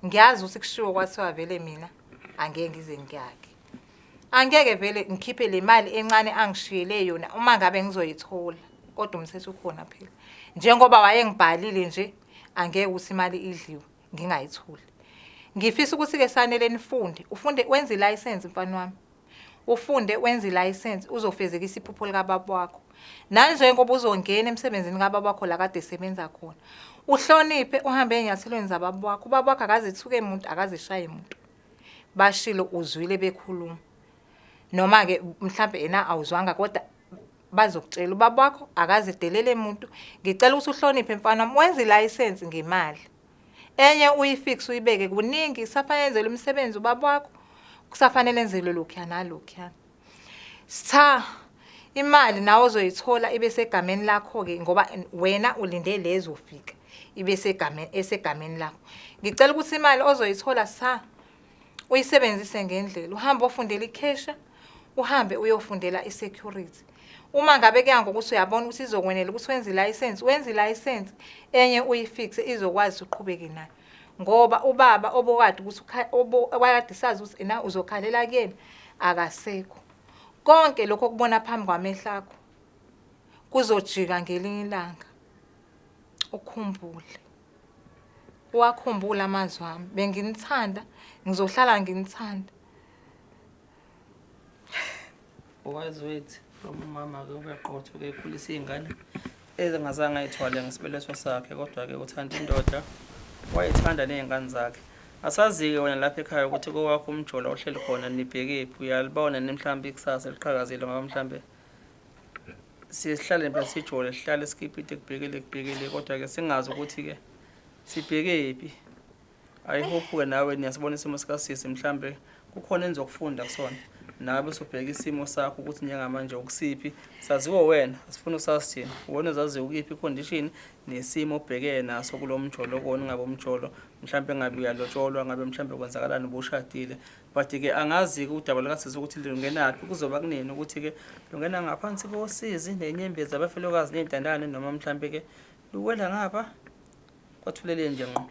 S2: Ngiyazi ukuthi kushiwo kwathiwa vele mina angeke ngize ngiyakhe. Angeke vele ngikhiphe le mali encane angishiyele yona uma ngabe ngizoyithola kodwa umthetho ukhona phela. Njengoba wayengibhalile nje angeke ukuthi imali idliwe ngingayitholi. Ngifisa ukuthi ke Sanele nifunde, ufunde wenze ilayisensi mfana wami. Ufunde wenze ilayisensi uzofezekisa iphupho likababa wakho. Nanjengoba uzongena emsebenzini kababa wakho la kade esebenza khona. Uhloniphe uhambe ey'nyathelweni zababa wakho. Ubaba wakho akaze ethuke muntu, akaze eshaye muntu. Bashilo uzwile bekhuluma. Noma-ke mhlampe yena awuzwanga kodwa bazokutshela ubaba wakho akaze edelele muntu. Ngicela ukuthi uhloniphe mfana wami, wenze ilayisensi ngemali. Enye uyifixe uyibeke kuningi kusafanele enzelwe umsebenzi ubaba wakho. Kusafanele enzelwe lokhuya nalokhuya. Sitha imali nawe ozoyithola ibe segameni lakho-ke ngoba wena ulinde le ezofika ibe segameni esegameni lakho. Ngicela ukuthi imali ozoyithola sa uyisebenzise ngendlela uhambe ofundela ikhesha uhambe uyofundela i-security uma ngabe kuya ngokuthi uyabona ukuthi izokwenela ukuthi wenze ilayisensi wenze ilayisensi enye uyifixe izokwazi uqhubeke nayo ngoba ubaba obokade ukuthi obokade sazi ukuthi ena uzokhalela kuyena akasekho konke lokho okubona phambi kwamehlo akho kuzojika ngelinye ilanga ukhumbule uwakhumbule amazwi ami benginithanda ngizohlala nginithanda
S1: Wazi wethu lo mama-ke ubeqotho-ke ekhulisa iy'ngane ezingazange ayithwale ngesibeletho sakhe kodwa-ke uthanda indoda wayethanda ney'ngane zakhe asazi-ke wena lapha ekhaya ukuthi kowakho umjolo ohleli khona nibhekephi uyalibona ni mhlawumbe ikusasa eliqhakazile ngoba mhlawumbe siye sihlale phela sijole sihlale sikipite kubhekele kubhekele kodwa-ke singazi ukuthi-ke sibhekephi I hope-ke nawe niyasibona isimo sikasisi mhlambe kukhona enizokufunda kusona nawe bese ubheka isimo sakho ukuthi njengamanje ukusiphi saziwa wena asifuni usazi thina wena ozaziyo ukuyiphi icondition nesimo obhekene naso kulo mjolo kona ngabe umjolo mhlambe ngabe uyalotsholwa ngabe mhlambe kwenzakalani ubushadile but-ke angazi-ke udaba lukasisi ukuthi lungenaphi kuzoba kunini ukuthi-ke lungena ngaphansi kosizi nenyembezi abafelokazi ney'ntandane noma mhlambe-ke luwela ngapha Kwathuleleni nje ngqo.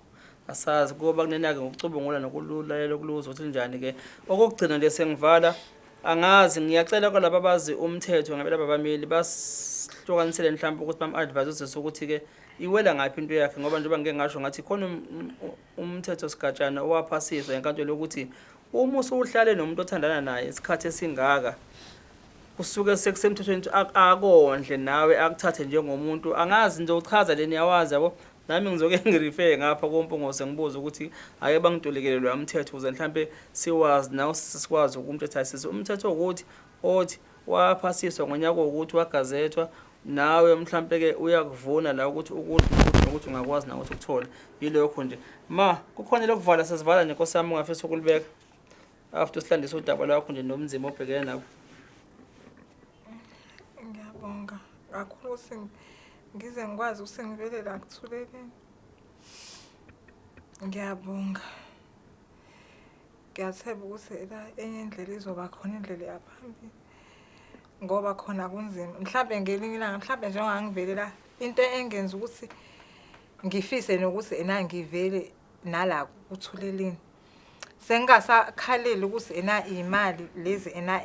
S1: Asazi kuyoba kunenake ngokucubungula nokulalela okuluzwa ukuthi linjani ke. Okokugcina nje sengivala angazi ngiyacela kwalaba abazi umthetho ngabe laba bameli basihlukanisele mhlawumbe ukuthi bam-advise usisi ukuthi ke iwela ngaphi into yakhe ngoba njengoba ngike ngasho ngathi khona umthetho sigatshana owaphasiswa enkantolo ukuthi uma usuhlale nomuntu othandana naye isikhathi esingaka kusuke sekusemthethweni ukuthi akondle nawe akuthathe njengomuntu angazi nje uchaza leni yawazi yabo nami ngizoke ngirife ngapha kompungose ngibuze ukuthi ake bangitolikele loya mthetho ukuze mhlampe siwazi nawe sikwazi ukumthetha sisi umthetho ukuthi othi waphasiswa ngonyaka wokuthi wagazethwa nawe mhlampe ke uyakuvuna la ukuthi ukuthi nokuthi ungakwazi nawe ukuthi ukuthole yilokho nje ma kukhona lokuvala sesivala nje nkosi yami ungafisa ukulibeka after usilandisa udaba lwakho nje nobunzima obhekene nabo.
S2: Ngiyabonga kakhulu ukuthi ngize ngikwazi ukuthi ngivele la kuthuleleni. Ngiyabonga. Ngiyathemba ukuthi la enye indlela izoba khona indlela yaphambili. Ngoba khona kunzima. Mhlampe ngelinye ilanga mhlampe njengoba ngivele la into engenza ukuthi ngifise nokuthi ena ngivele nala kuthuleleni. Sengingasakhaleli ukuthi ena iy'mali lezi ena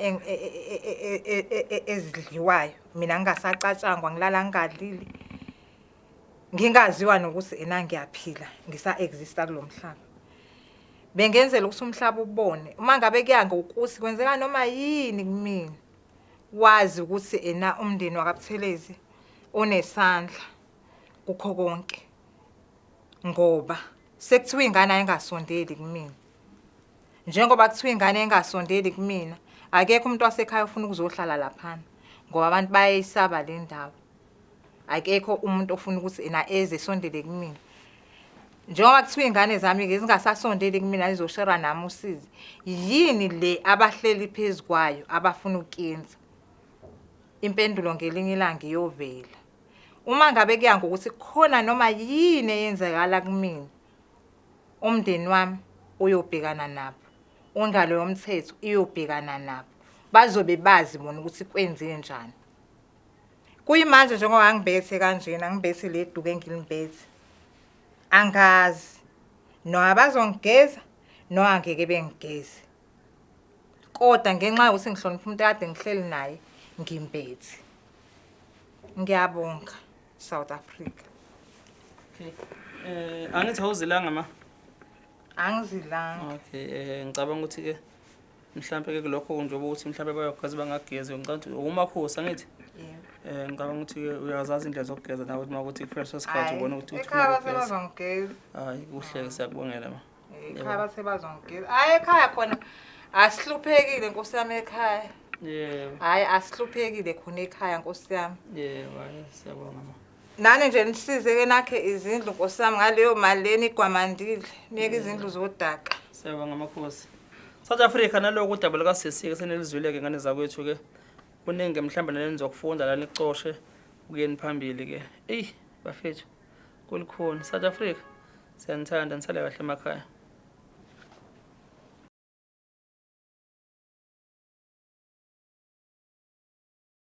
S2: ezidliwayo mina ngingasacatshangwa ngilala ngingadlile ngingaziwa nokuthi ena ngiyaphila ngisa-exista kulo mhlaba. Bengenzela ukuthi umhlaba ubone uma ngabe kuya ngokuthi kwenzeka noma yini kumina wazi ukuthi ena umndeni wakaButhelezi unesandla kukho konke ngoba Sekuthiwa ingane ayingasondeli kumina. Njengoba kuthiwa ingane ayingasondeli kumina, akekho umuntu wasekhaya ofuna ukuzohlala laphana ngoba abantu bayayisaba le ndawo. Akekho umuntu ofuna ukuthi ena eze esondele kumina. Njengoba kuthiwa iy'ngane zami-ke zingasasondeli kumina zizoshera nami usizi, yini le abahleli phezu kwayo abafuna ukuyenza? Impendulo ngelinye ilanga iyovela. Uma ngabe kuya ngokuthi kukhona noma yini eyenzekala kumina, umndeni wami uyobhekana nabo, ingalo yomthetho iyobhekana nabo. Bazobe bazi bona ukuthi kwenzenjani. Kuyimanje njengoba ngibethe kanjena, ngibethe le duku engilimbethe, angazi noma bazongigeza noma angeke bengigeze. Kodwa ngenxa yokuthi ngihlonipha umuntu ekade ngihleli naye, ngimbethe. Ngiyabonga South Africa.
S1: Okay. Angithi awuzilanga ma?
S2: Angizilanga.
S1: Okay, ngicabanga ukuthi ke Mhlampe ke kulokho njengoba ukuthi mhlampe bayogeza bangagezi ngicabanga ukuthi umakhosi angithi?
S2: Yebo.
S1: Ngicabanga ukuthi uyazazi indlela zokugeza nawe ukuthi uma kuthi kufika leso sikhathi
S2: Hhayi,
S1: ubona ukuthi uthi
S2: ekhaya
S1: ufuna ukugeza.
S2: basebazongigeza.
S1: Hayi kuhle siyakubongela ma.
S2: Ekhaya basebazongigeza. Hhayi ekhaya khona asihluphekile nkosi yami ekhaya.
S1: Yebo.
S2: Hhayi asihluphekile khona ekhaya nkosi yami.
S1: Yebo, hayi siyabonga ma.
S2: Nani nje nisize-ke nakhe izindlu nkosi yami ngaleyo mali leni igwamandile. Niyeke izindlu zodaka.
S1: Siyabonga makhosi. South Africa naloku udaba lukasisi ke senelizwile-ke ngane zakwethu-ke. Kuningi mhlawumbe nale nizokufunda la nicoshe ukuyeni phambili-ke. Eyi bafethu kulikhuni. South Africa siyanithanda nisale kahle emakhaya.